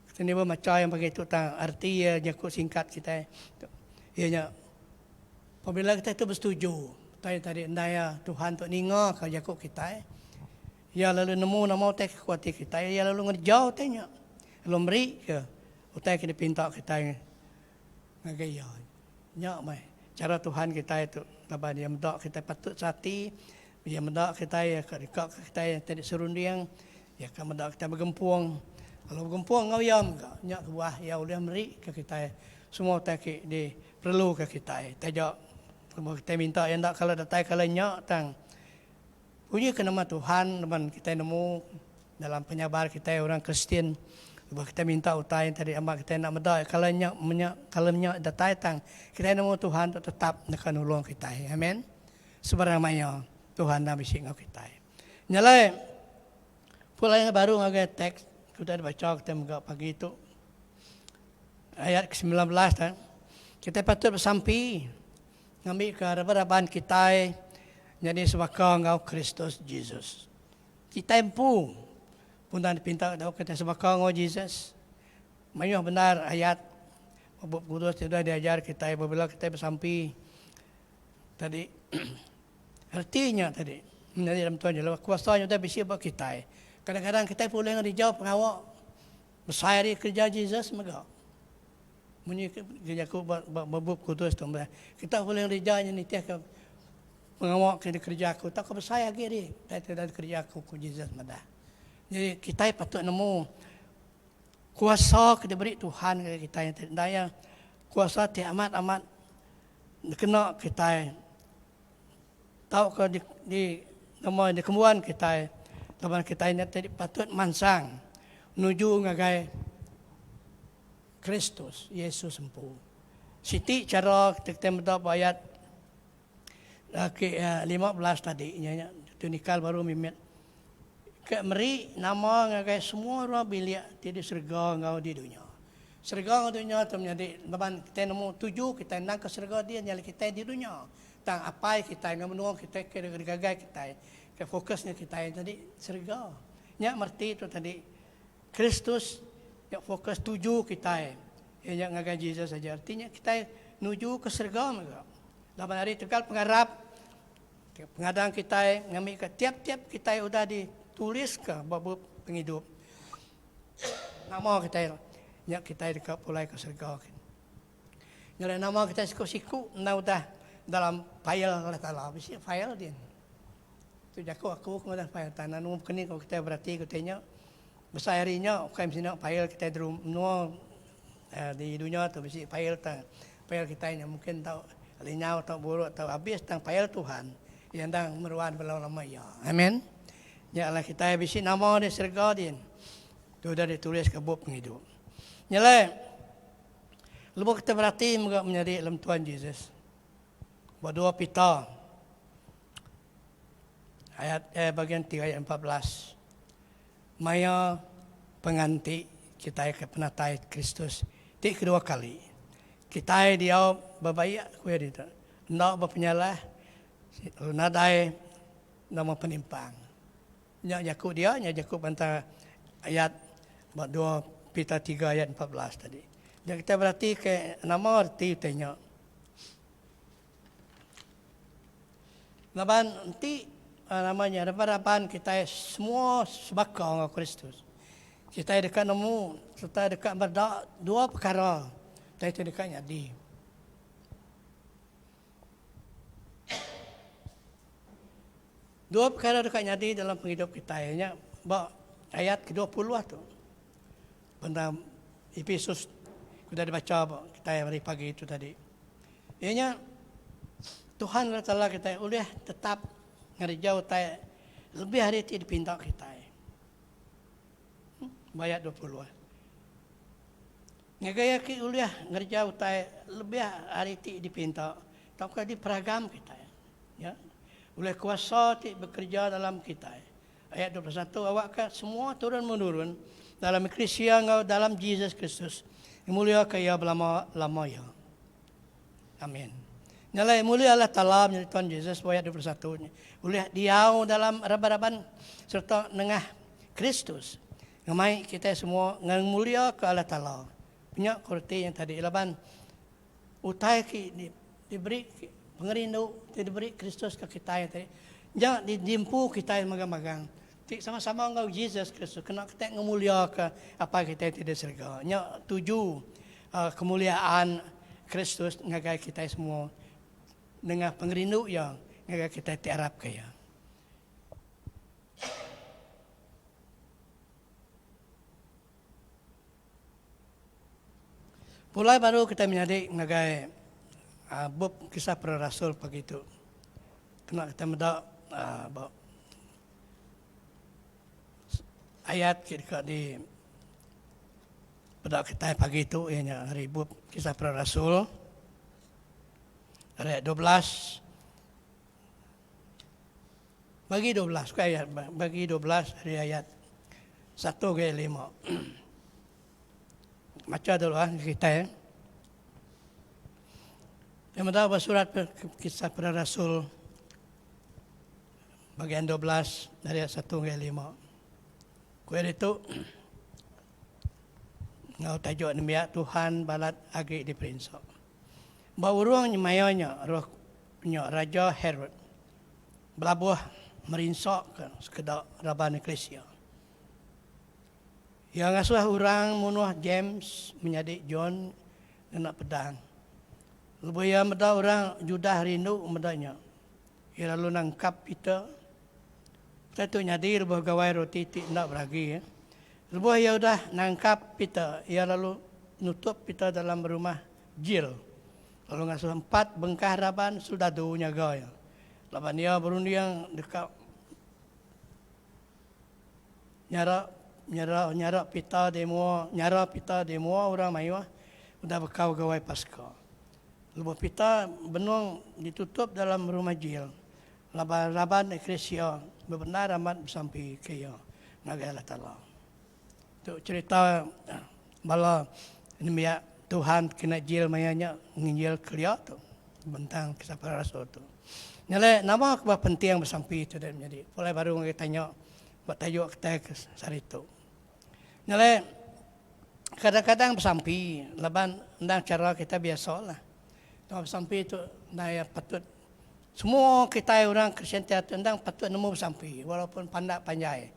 Kita niba macha yang pagi tu tang arti iya jaku singkat kitai tu iya nya pabila kitai tu besetuju utai tadi endai iya Tuhan tu ninga ka jaku kitai iya lalu nemu nama utai ke ku ati kitai iya lalu ngereja utai nya lalu meri ke utai ke dipinta kitai ngagai iya. Nya meh chara Tuhan kitai tu laban iya meda kitai patut seati, iya meda kitai iya ka deka ka kitai ti serunding, iya ka meda kitai begempung lalu begempung enggau iya mega. Nya kebuah iya ulih meri ka kitai semua utai ti diperlu ka kitai. Taja lebuh kitai minta iya enda kala datai kala nya tang puji ka nama Tuhan laban kitai nemu Dalam penyabar kitai orang Kristian, lebuh kitai minta utai tadi amat kitai enda meda kala nya menya kala nya datai tang kitai nemu Tuhan tu tetap deka nulung kitai. Amen. Sebarang maya Tuhan endang bisi enggau kitai. Nya alai pulai baru ngagai teks ke udah dibacha kitai mega pagi tu ayat ke 19 tu kitai patut besampi ngambika raban-raban kitai nyadi sebaka enggau Kristus Jesus. Kitai empu pundan dipinta tauka kitai sebaka enggau Jesus. Mayuh bendar ayat ba Bup Kudus ti udah diajar kitai pabila kitai besampi tadi. Reti nya tadi menyadi dalam Tuhan Jehovah kuasa nya udah bisi ba kitai. Kadang-kadang kitai pun ulih ngereja pengawa besai ari kereja Jesus mega. Munyi ke jaku ba Bup Kudus tu meh kita ulih ngereja nya nitihka Pengawa ke dikereja aku tauka besai agi ari utai ti udah dikereja aku, ku Jesus madah. Nyadi kitai patut nemu kuasa ke diberi Tuhan ngagai kitai nya ti enda iya kuasa ti amat-amat dikena kitai tauka di di nama dikembuan kitai laban kitai nya ti patut mansang nuju ngagai Kristus Yesus empu. Siti chara kitai meda ba ayat Ake 15 tadi nya nya tu nikal baru mimit ke meri nama ngagai semua ruang bilik ti di serega enggau di dunya. Serega enggau dunya tu menyadi laban kitai nemu tuju kitai endang ke serega dia nyadi kitai di dunya. Tang apai kitai enggau menua kitai ke digagai kitai ke fokus nya kitai tadi serega. Nya mereti tu tadi Kristus nya fokus tuju kitai iya nya ngagai Jesus aja. Reti nya kitai nuju ke serega mega. Laban ari tegal pengarap pengadang kitai ngambika tiap-tiap kitai udah dituliska ba bup pengidup nama kitai nya kitai deka pulai ke serega. Nya alai nama kitai siku-siku enda udah dalam fail Allah Taala. Bisi fail din. Tu jaku aku ke madah fail tanah nemu keni ko kitai berati ku ti nya. Besai ari nya ukai mesti fail kitai dulu menua di dunya tu bisi fail tang fail kitai nya mungkin tau lenyau tau buruk tau abis tang fail Tuhan iya endang meruan belama-lama iya. Amen. Nya alai kitai bisi nama di serega din tu udah ditulis ke bup pengidup. Nya alai lebuh kitai berati mega menyadi dalam Tuhan Jesus ba dua Peter ayat eh bagian tiga ayat 14 maya penganti kitai ke penatai Kristus ti kedua kali kitai diau bebaik ku iya ditu enda bepenyalah lalu nadai nama penimpang. Nya jaku dia nya jaku bantah ayat ba dua Peter tiga ayat 14 tadi. Dia kita berati ke nama reti utai nya. Laban enti nama nya raban-raban kitai semua sebaka enggau Kristus. Kitai deka nemu sereta deka meda dua pekara utai ti deka nyadi. Dua pekara deka nyadi dalam pengidup kitai nya ba ayat ke 20 tu. Benda Epesus udah dibacha ba kitai hari pagi tu tadi. Iya nya Tuhan Allah Taala kitai ulih tetap ngereja utai lebih ari ti dipinta kitai. Ba ayat 20. Ngagai iya ke ulih ngereja utai lebih ari ti dipinta tauka diperagam kitai. Ya. Ulih kuasa ti bekereja dalam kitai. Ayat 21 awakka semua turun menurun dalam eklisia enggau dalam Jesus Kristus ngemuliaka iya belama lama iya. Amin. Nya alai mulia Allah Taala menyadi Tuhan Jesus ba ayat 21 nya ulih diau dalam raban-raban sereta nengah Kristus ngemai kitai semua ngemuliaka Allah Taala. Nya ku reti nya tadi laban utai ti diberi pengerindu ti diberi Kristus ke kitai tadi nya diempu kitai magang-magang ti sama-sama enggau Jesus Kristus kena kitai ngemuliaka Apai kitai ti di serega. Nya tuju kemuliaan Kristus ngagai kitai semua nengah pengerindu iya ngagai kitai ti arapka iya. Pulai baru kitai menyadi ngagai bup Kisah Para Rasul pagi tu. Kena kitai meda ba ayat ti deka di peda kitai pagi tu iya nya ari bup Kisah Para Rasul ayat 12 Bagi 12 bukan ayat bagi 12 ari ayat satu ngagai lima. Macha dulu ah kitai. Yang meda ba surat kisah para rasul bagian 12 dari ayat 1 ngagai 5. Ku iya ditu enggau tajuk nembiak Tuhan balat agi diperinsa. Ba urung nyemaya nya roh nya Raja Herod belabuh merinsaka sekeda raban eklisia. Iya ngasuh orang munuh James menyadi John ngena pedang. Lebuh iya meda orang Judah rindu meda nya, iya lalu nangkap Peter. Utai tu nyadi lebuh gawai roti ti enda beragi. Lebuh iya udah nangkap Peter, iya lalu nutup Peter dalam rumah jil, lalu ngasuh empat bengkah raban soldadu nyaga iya. Laban iya berunding deka nyara nyara nyara Peter di mua nyara Peter di mua orang mayuh udah bekau Gawai Paska. Lebuh Peter benung ditutup dalam rumah jil, laban raban eklisia bebendar amat besampi ke iya ngagai Allah Taala. Tu cherita bala nembiak Tuhan kena jil maya nya nginjil kelia tu bentang kisah para rasul tu. Nya alai nama kebuah penting besampi tu deh menyadi pulai baru ngagai tanya ba tajuk kitai ke sehari tu. Nya alai kadang-kadang besampi laban endang chara kitai biasa lah. Tang besampi tu endang iya patut semua kitai orang Kristian ti endang patut nemu besampi walaupun pandak panjai.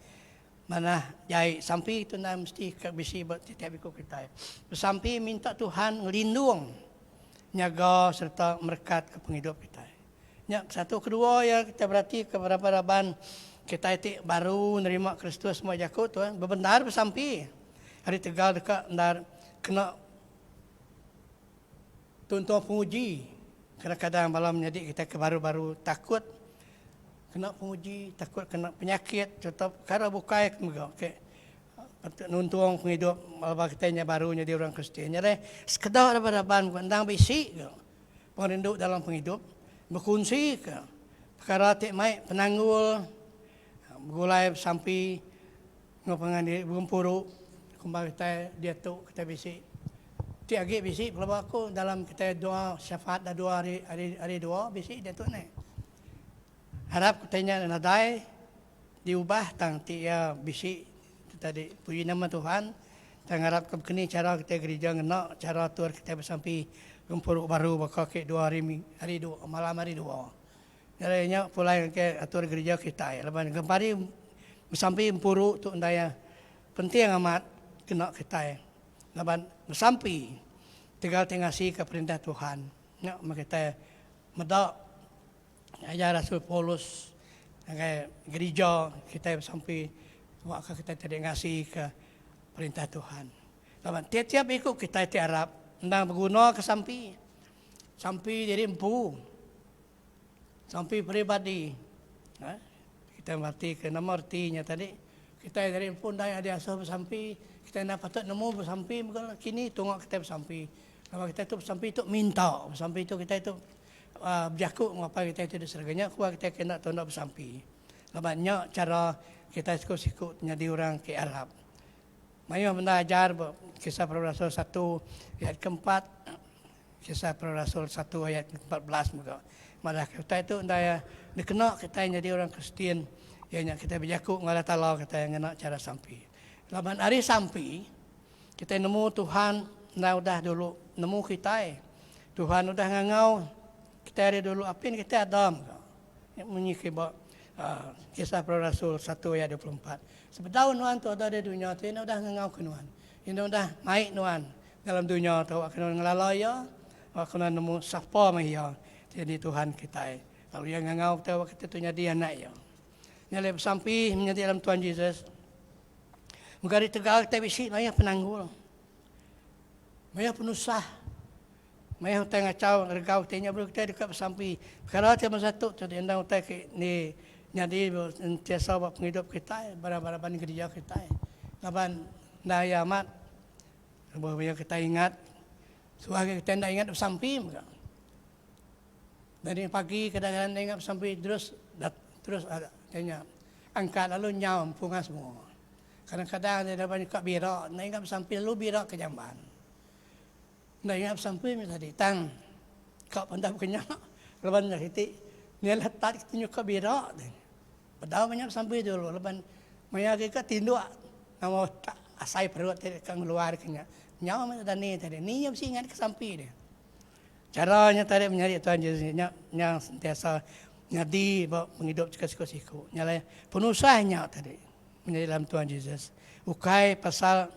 Manah jai sampi tu endang mesti ka bisi ba tetiap iku kitai. Besampi minta Tuhan ngelindung, nyaga sereta merekatka pengidup kitai. Nya kesatu. Kedua iya kitai beratika beraban-raban kitai ti baru nerima Kristus meh jaku tu bebendar besampi ari tegal deka endar kena tuntung penguji. Kadang-kadang bala menyadi kitai ke baru-baru takut kena penguji, takut kena penyakit sereta pekara bukai ke mega ke patut nuntung pengidup bala kitai nya baru nyadi orang Kristian. Nya alai sekeda raban-raban ku endang bisi ke pengerindu dalam pengidup bekunsi ke pekara ti mai penanggul begulai besampi enggau pangan diri begempuru kumbai kitai diatu kitai bisi ti agi bisi pelaba aku dalam kitai doa syafaat dah dua hari hari dua bisi diatu neh. Arap kitai nya nadai diubah tang ti iya bisi tadi. Puji nama Tuhan tang ngarap ke bekeni chara kitai gerija ngena chara atur kitai besampi gempuru baru baka ke dua hari hari dua malam hari dua. Jalai nya pulai ngagai atur gerija kitai laban gempari besampi empuru tu endai penting amat kena kitai laban besampi tegal ti ngasika perintah Tuhan. Nya meh kitai meda Ajar Rasul Paulus ngagai gerija kitai besampi awakka kitai tadi ngasika perintah Tuhan. Laban tiap-tiap iku kitai ti arap endang begunaka sampi. Sampi diri empu. Sampi peribadi. Ha? Kitai meratika nama reti nya tadi. Kitai diri empu endang diasuh besampi, kitai enda patut nemu besampi mega kini tunga kitai besampi. Laban kitai tu besampi tu minta, besampi tu kitai tu Bejaku enggau Apai kitai ti di serega nya kebuah kitai ke enda tau enda besampi. Laban nya chara kitai siku-siku nyadi orang ke arap. Mayuh bendar ajar ba Kisah Para Rasul satu ayat keempat. Kisah Para Rasul satu ayat 14 mega madahka utai tu enda iya dikena kitai nyadi orang Kristian iya nya kitai bejaku enggau Allah Taala kitai ngena chara sampi. Laban ari sampi kitai nemu Tuhan enda udah dulu nemu kitai. Tuhan udah ngangau kitai ari dulu apin kitai ada mega. Nya munyi ke ba Kisah Para Rasul satu ayat 24. Sebedau nuan tu ada di dunya tu iya udah ngangau ke nuan. Iya udah mai nuan Dalam dunya tu awakka nuan ngelala Iya, awakka nuan nemu sapa meh Iya ti nyadi Tuhan kitai, lalu Iya ngangau kitai awakka kitai tu nyadi anak Iya. Nya alai besampi menyadi dalam Tuhan Jesus. Mega ari tegal kitai bisi mayuh penanggul, mayuh penusah, mayuh utai ngachau ngeregau kitai nya baru kitai deka besampi. Pekara ti masa tu ti endang utai ke ni nyadi sentiasa ba pengidup kitai, ba raban gerija kitai laban enda iya amat. Lebuh maya kitai ingat, suah agi kitai enda ingat besampi mega. Dari pagi kadang-kadang enda ingat besampi terus terus kitai nya angkat lalu nyau empunga semua. Kadang-kadang enda nyuka bira, enda ingat besampi lalu bira ke jamban. Enda ingat besampi meh tadi tang ka pun enda baka nya laban nya siti nya letat kitai nyuka bira tu. Bedau meh nya besampi dulu laban maya agi ka tinduk nama tak asai perut ti ka ngeluar ke nya. Nyau meh dani tadi ni nya bisi ingat ke sampi deh. Chara nya tadi menyadi Tuhan Jesus nya nya sentiasa nyadi ba pengidup siko siku siku. Nya alai penusah nya tadi menyadi dalam Tuhan Jesus ukai pasal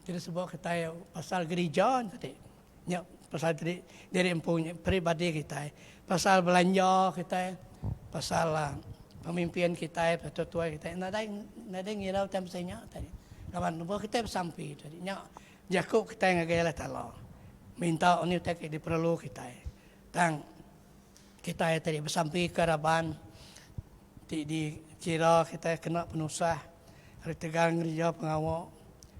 ti disebut kitai pasal gerija nya tadi. Nya pasal diri diri empu nya peribadi kitai. Pasal belanja kitai, pasal pemimpin kitai, pasal tuai kitai nadai nadai ngira utai mesei nya tadi. Laban lebuh kitai besampi tadi nya jaku kitai ngagai Allah Taala minta undi utai ke diperlu kitai. Tang kitai tadi besampi ke raban ti dikira kitai kena penusah ari tegal ngereja pengawa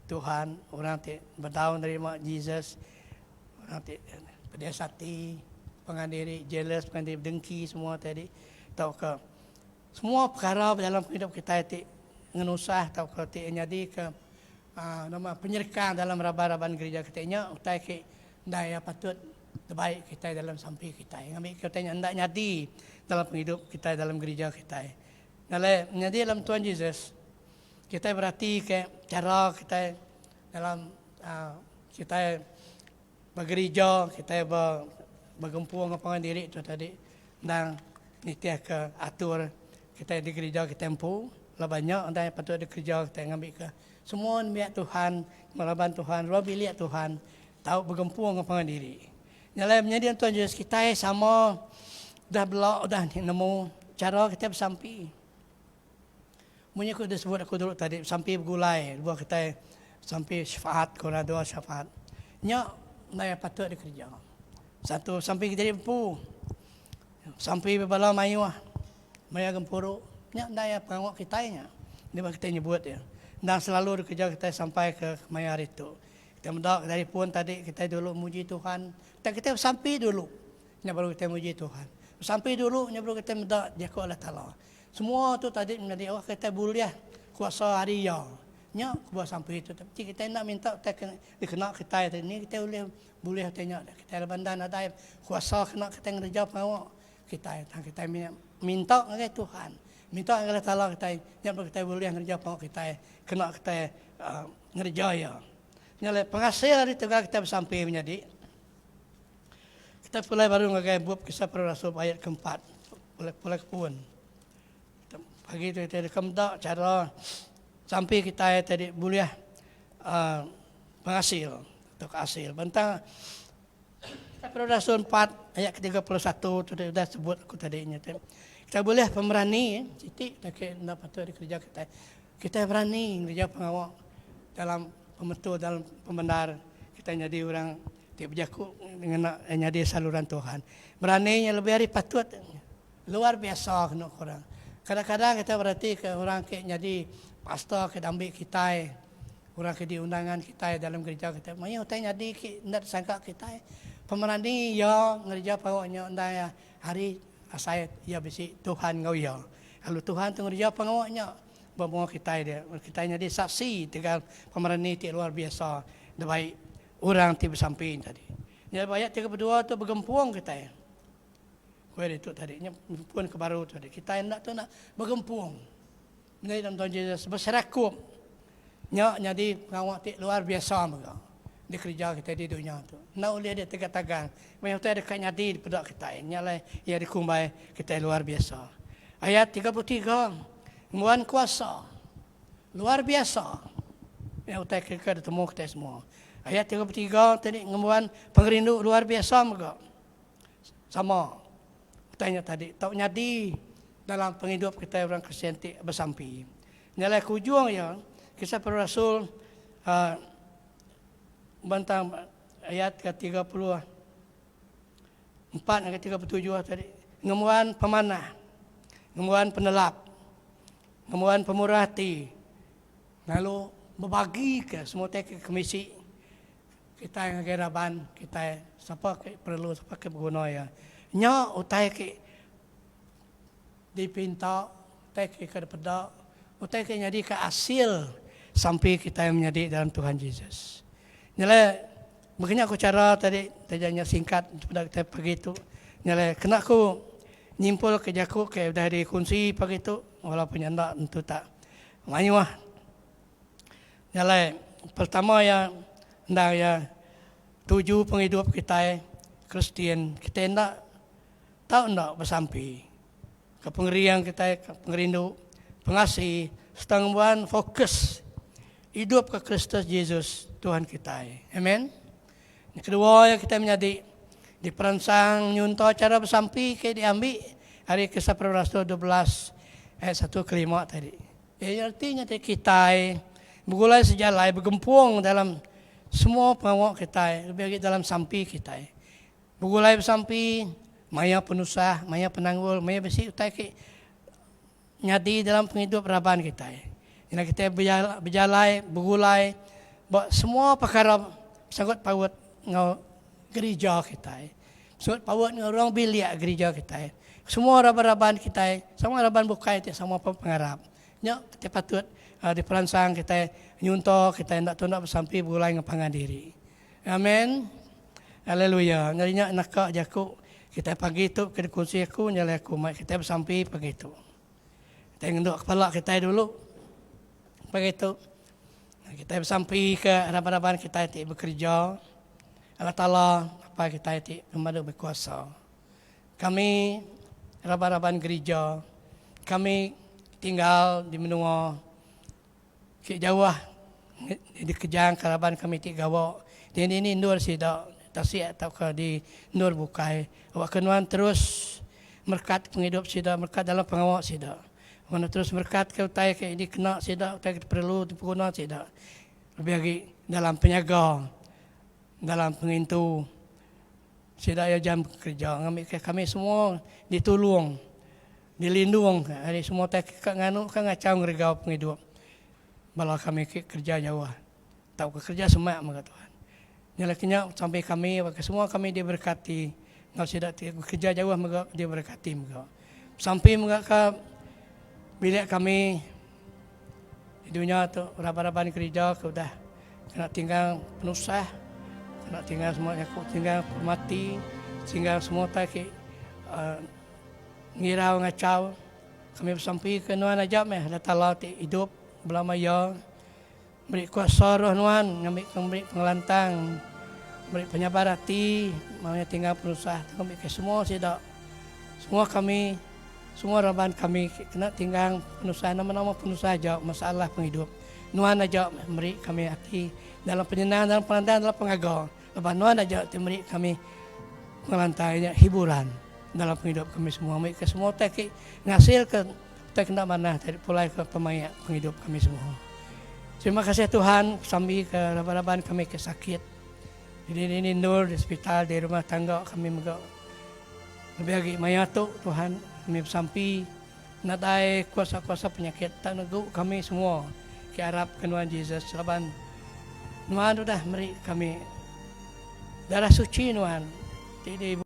Tuhan, orang ti bedau nerima Jesus, orang ti pedis ati pangan diri, jealous pangan diri, bedengki semua tadi tauka semua pekara ba dalam pengidup kitai ti ngenusah tauka ti nyadika uhh nama penyerekang dalam raban-raban gerija kitai nya utai ke enda iya patut tebai kitai dalam sampi kitai ngambika utai nya enda nyadi dalam pengidup kitai dalam gerija kitai. Alai nyadi dalam Tuhan Jesus Kitai beratika chara kitai dalam kitai begerija, kitai begempung enggau pangan diri tu tadi endang nitihka atur kitai di gerija kitai empu laban nya endang patut dikereja kitai ngambika semua nembiak Tuhan, raban Tuhan, ruang bilik Tuhan tau begempung enggau pangan diri. Nya alai menyadi Tuan Jesus kitai sama udah bela udah nemu chara kitai besampi. Munyi ku disebut aku dulu tadi besampi begulai lebuh kitai besampi syafaat ku orang doa syafaat. Nya endai patut dikereja. Satu besampi kediri empu, besampi bebala mayuh maya gempuru nya endai pengawa kitai nya. Nya kitai nyebut iya. Endang selalu dikereja kitai sampai ke maya hari tu. Kitai meda dari pun tadi kitai dulu muji Tuhan. Tang kitai besampi dulu nya baru kitai muji Tuhan. Besampi dulu nya baru kitai meda jaku Allah Taala. Semua tu tadi menyadi awak kitai bulih kuasa ari Iya. Nya kebuah sampi tu. Ti kitai enda minta utai ke dikena kitai ti ni kitai ulih bulih utai nya. Kitai laban enda nadai kuasa kena kitai ngereja pengawa kitai. Tang kitai minta ngagai Tuhan. Minta ngagai Allah Taala kitai nya baru kitai bulih ngereja pengawa kitai kena kitai uhh ngereja Iya. Nya alai pengasil ari tegal kitai besampi menyadi. Kitai pulai baru ngagai bup Kisah Para Rasul ayat keempat. Pulai pulai ke pun. Pagi tu kitai deka meda chara sampi kitai tadi bulih uhh pengasil tauka asil. Bentang Kisah Para Rasul empat ayat ke 31 tu udah sebut aku tadi nya ti. Kitai bulih pemerani siti ake enda patut dikereja kitai. Kitai berani ngereja pengawa dalam pemetul dalam pemendar kitai nyadi orang ti bejaku ngena nyadi saluran Tuhan. Berani nya lebih ari patut luar biasa kenu ku orang. Kadang-kadang kitai beratika orang ke nyadi pastor ke diambi kitai, orang ke diundangan kitai dalam gerija kitai mayuh utai nyadi ke enda disangka kitai. Pemerani iya ngereja pengawa nya enda iya hari asai iya bisi Tuhan enggau iya. Lalu Tuhan tu ngereja pengawa nya ba mua kitai dia. Kitai nyadi saksi tegal pemerani ti luar biasa dibai orang ti besampi nya tadi. Nya ba ayat 32 tu begempung kitai. Ku iya ditu tadi nya pun ke baru tu tadi. Kitai enda tu nak begempung. Menyadi dalam Tuhan Jesus beserakup. Nya nyadi pengawa ti luar biasa mega dikereja kitai di dunya tu. Enda ulih ditagang-tagang. Mayuh utai deka nyadi dipeda kitai. Nya alai iya dikumbai kitai luar biasa. Ayat 33 ngembuan kuasa luar biasa. Nya utai ke deka ditemu kitai semua. Ayat 33 tadi ngembuan pengerindu luar biasa mega. Sama utai nya tadi tau nyadi dalam pengidup kitai orang Kristian ti besampi. Nya alai ke ujung iya kisah para rasul uhh bentang ayat ke 34 ngagai 37 tadi ngembuan pemanah, ngembuan penelap, ngembuan pemurah ati lalu bebagika semua utai ke kemisi. Kitai ngagai raban kitai sapa ke perlu sapa ke beguna iya. Nya utai ke dipinta, utai ke ka dipeda, utai ke nyadika asil sampi kitai menyadi dalam Tuhan Jesus. Nya alai baka nya ku chara tadi taja nya singkat peda kitai pagi tu. Nya alai kena ku nyimpulka jaku ke udah dikunsi pagi tu walaupun nya enda tentu tak mayuh. Nya alai, pertama iya endang iya tuju pengidup kitai Kristian, kitai enda tau enda besampi ke pengering kitai, ke pengerindu, pengasih sereta ngembuan fokus idup ke Kristus Jesus Tuhan kitai. Amen. Nya kedua iya kitai menyadi diperansang nyunto chara besampi ke diambi ari Kisah Para Rasul 12 ayat satu ke lima tadi. Iya reti nya ti kitai begulai sejalai begempung dalam semua pengawa kitai lebih agi dalam sampi kitai. Begulai besampi maya penusah, maya penanggul, maya bisi utai ke nyadi dalam pengidup raban kitai. Nya kitai bejalai begulai ba semua pekara besangkut paut enggau gerija kitai. Besangkut paut enggau ruang bilik gerija kitai. Semua raban-raban kitai, sama raban bukai ti sama pengarap. Nya ti patut diperansang kitai nyunto kitai enda tunda besampi begulai enggau pangan diri. Amen. Haleluya. Nyadi nya naka jaku kitai pagi tu ke dikunsi aku nya alai aku mai kitai besampi pagi tu. Kitai ngenduk kepala kitai dulu pagi tu. Kitai besampi ke raban-raban kitai ti bekereja. Allah Taala Apai kitai ti pemadu bekuasa. Kami raban-raban gerija, kami tinggal di menua ti jauh dikejangka raban kami ti gawa di dini endur sida tasik tauka di endur bukai. Awakka nuan terus merekat pengidup sida, merekat dalam pengawa sida. Nuan terus merekatka utai ke dikena sida, utai ke perlu dipeguna sida. Lebih agi dalam penyaga, dalam pengintu sida iya jam kereja ngambika kami semua ditulung. Dilindung ari semua utai ke ka nganu ka ngachau ngeregau pengidup bala kami ke kereja jauh tauka kereja semak mega Tuhan. Nya alai ke nya sampai kami baka semua kami diberkati enggau sida ti bekereja jauh mega diberkati mega. Sampi mega ka bilik kami di dunya tu raban-raban kereja ke udah kena tinggal penusah kena tinggal semua jaku tinggal pemati tinggal semua utai ke uhh Ngirau ngachau, kami besampi ke Nuan aja meh Allah Taala ti idup belama iya. Meri kuasa roh Nuan ngambika meri pengelantang, meri penyabar ati maya tinggal penusah tu ngambika semua sida, semua kami, semua raban kami ti kena tinggang penusah nama-nama penusah aja masalah pengidup. Nuan aja meh meri kami ati dalam penyenang, dalam pengelantang, dalam pengaga laban Nuan aja ti meri kami pengelantang nya hiburan. Dalam pengidup kami semua meri ke semua utai ti ngasilka utai ke enda manah ti pulai ke pemaik pengidup kami semua. Terima kasih Tuhan sambi ke raban-raban kami ke sakit di dini endur di hospital di rumah tangga kami mega. Lebih agi maya tu Tuhan kami besampi nadai kuasa-kuasa penyakit tak negu kami semua ke arap ke nuan Jesus laban nuan udah meri kami darah suci nuan ti di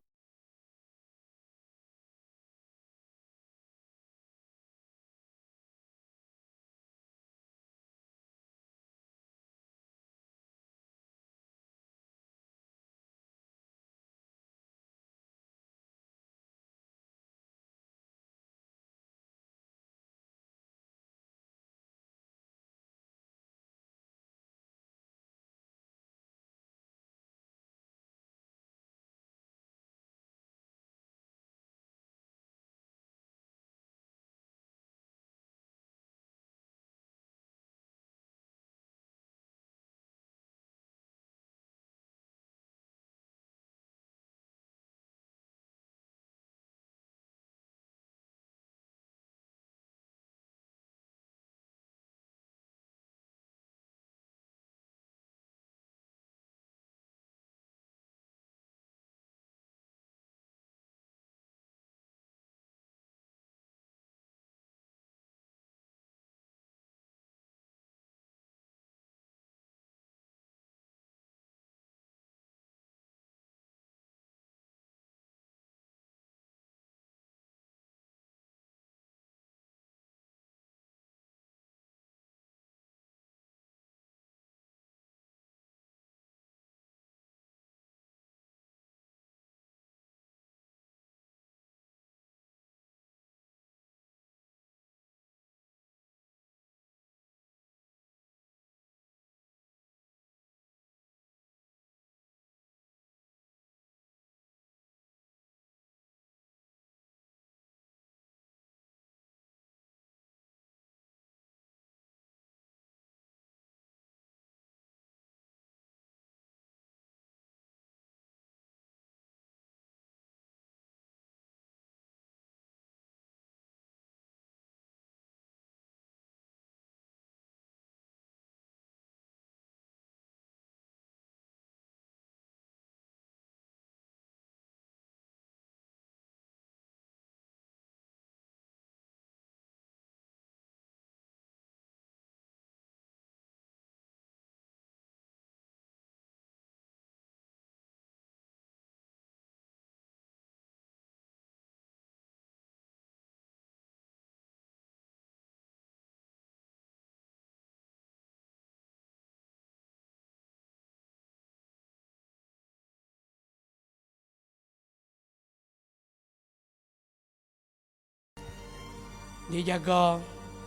Dijaga,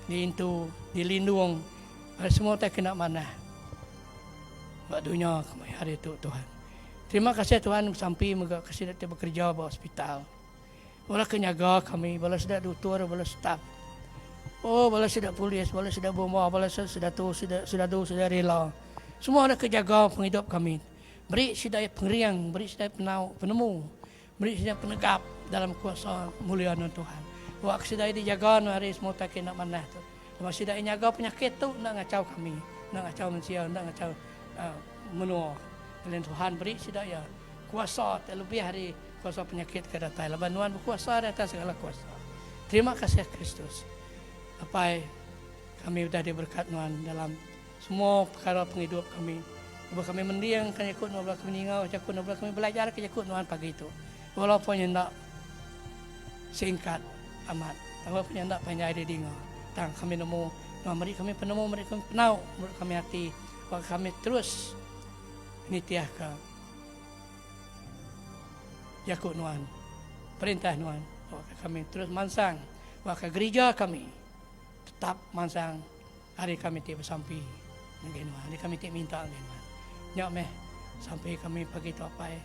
diintu, dilindung ari semua utai ke enda manah ba dunya kemaya hari tu Tuhan. Terima kasih Tuhan besampi mega ke sida ti bekereja ba hospital. Bala ke nyaga kami, bala sida dutur, bala staf. Oh bala sida polis, bala sida bomba, bala sida tu, sida sida tu, sida rela. Semua orang ke jaga pengidup kami. Beri sida pengering, beri sida penau, penemu. Beri sida penegap dalam kuasa mulia nuan Tuhan. Wak ke sida dijaga nuan ari semua utai ke enda manah tu. Laban sida nyaga penyakit tu enda ngachau kami, enda ngachau mensia, enda ngachau uh, menua. Lalu Tuhan beri sida iya kuasa ti lebih ari kuasa penyakit ke datai laban nuan bekuasa di atas segala kuasa. Terima kasih Kristus. Apai, kami udah diberkat nuan dalam Semua pekara pengidup kami. Lebuh kami mendingka jaku nuan bala kami ninga jaku nuan bala kami belajarka jaku nuan pagi tu. Walaupun nya enda singkat amat walaupun nya enda panjai didinga tang kami nemu nuan meri kami penemu meri kami penau meri kami ati baka kami terus nitihka jaku nuan perintah nuan baka kami terus mansang baka gerija kami tetap mansang Ari kami ti besampi ngagai Nuan, ari kami ti minta ngagai Nuan. Nya meh sampi kami pagi tu Apai.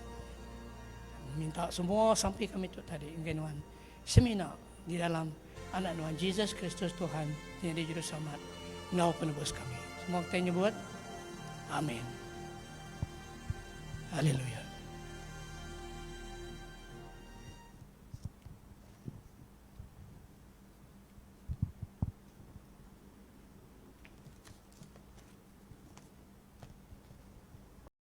Minta semua sampi kami tu tadi ngagai Nuan. Semina di dalam Anak Nuan Jesus Kristus Tuhan ti nyadi Juruselamat enggau Penebus kami. Semua kitai nyebut Amin. Haleluya.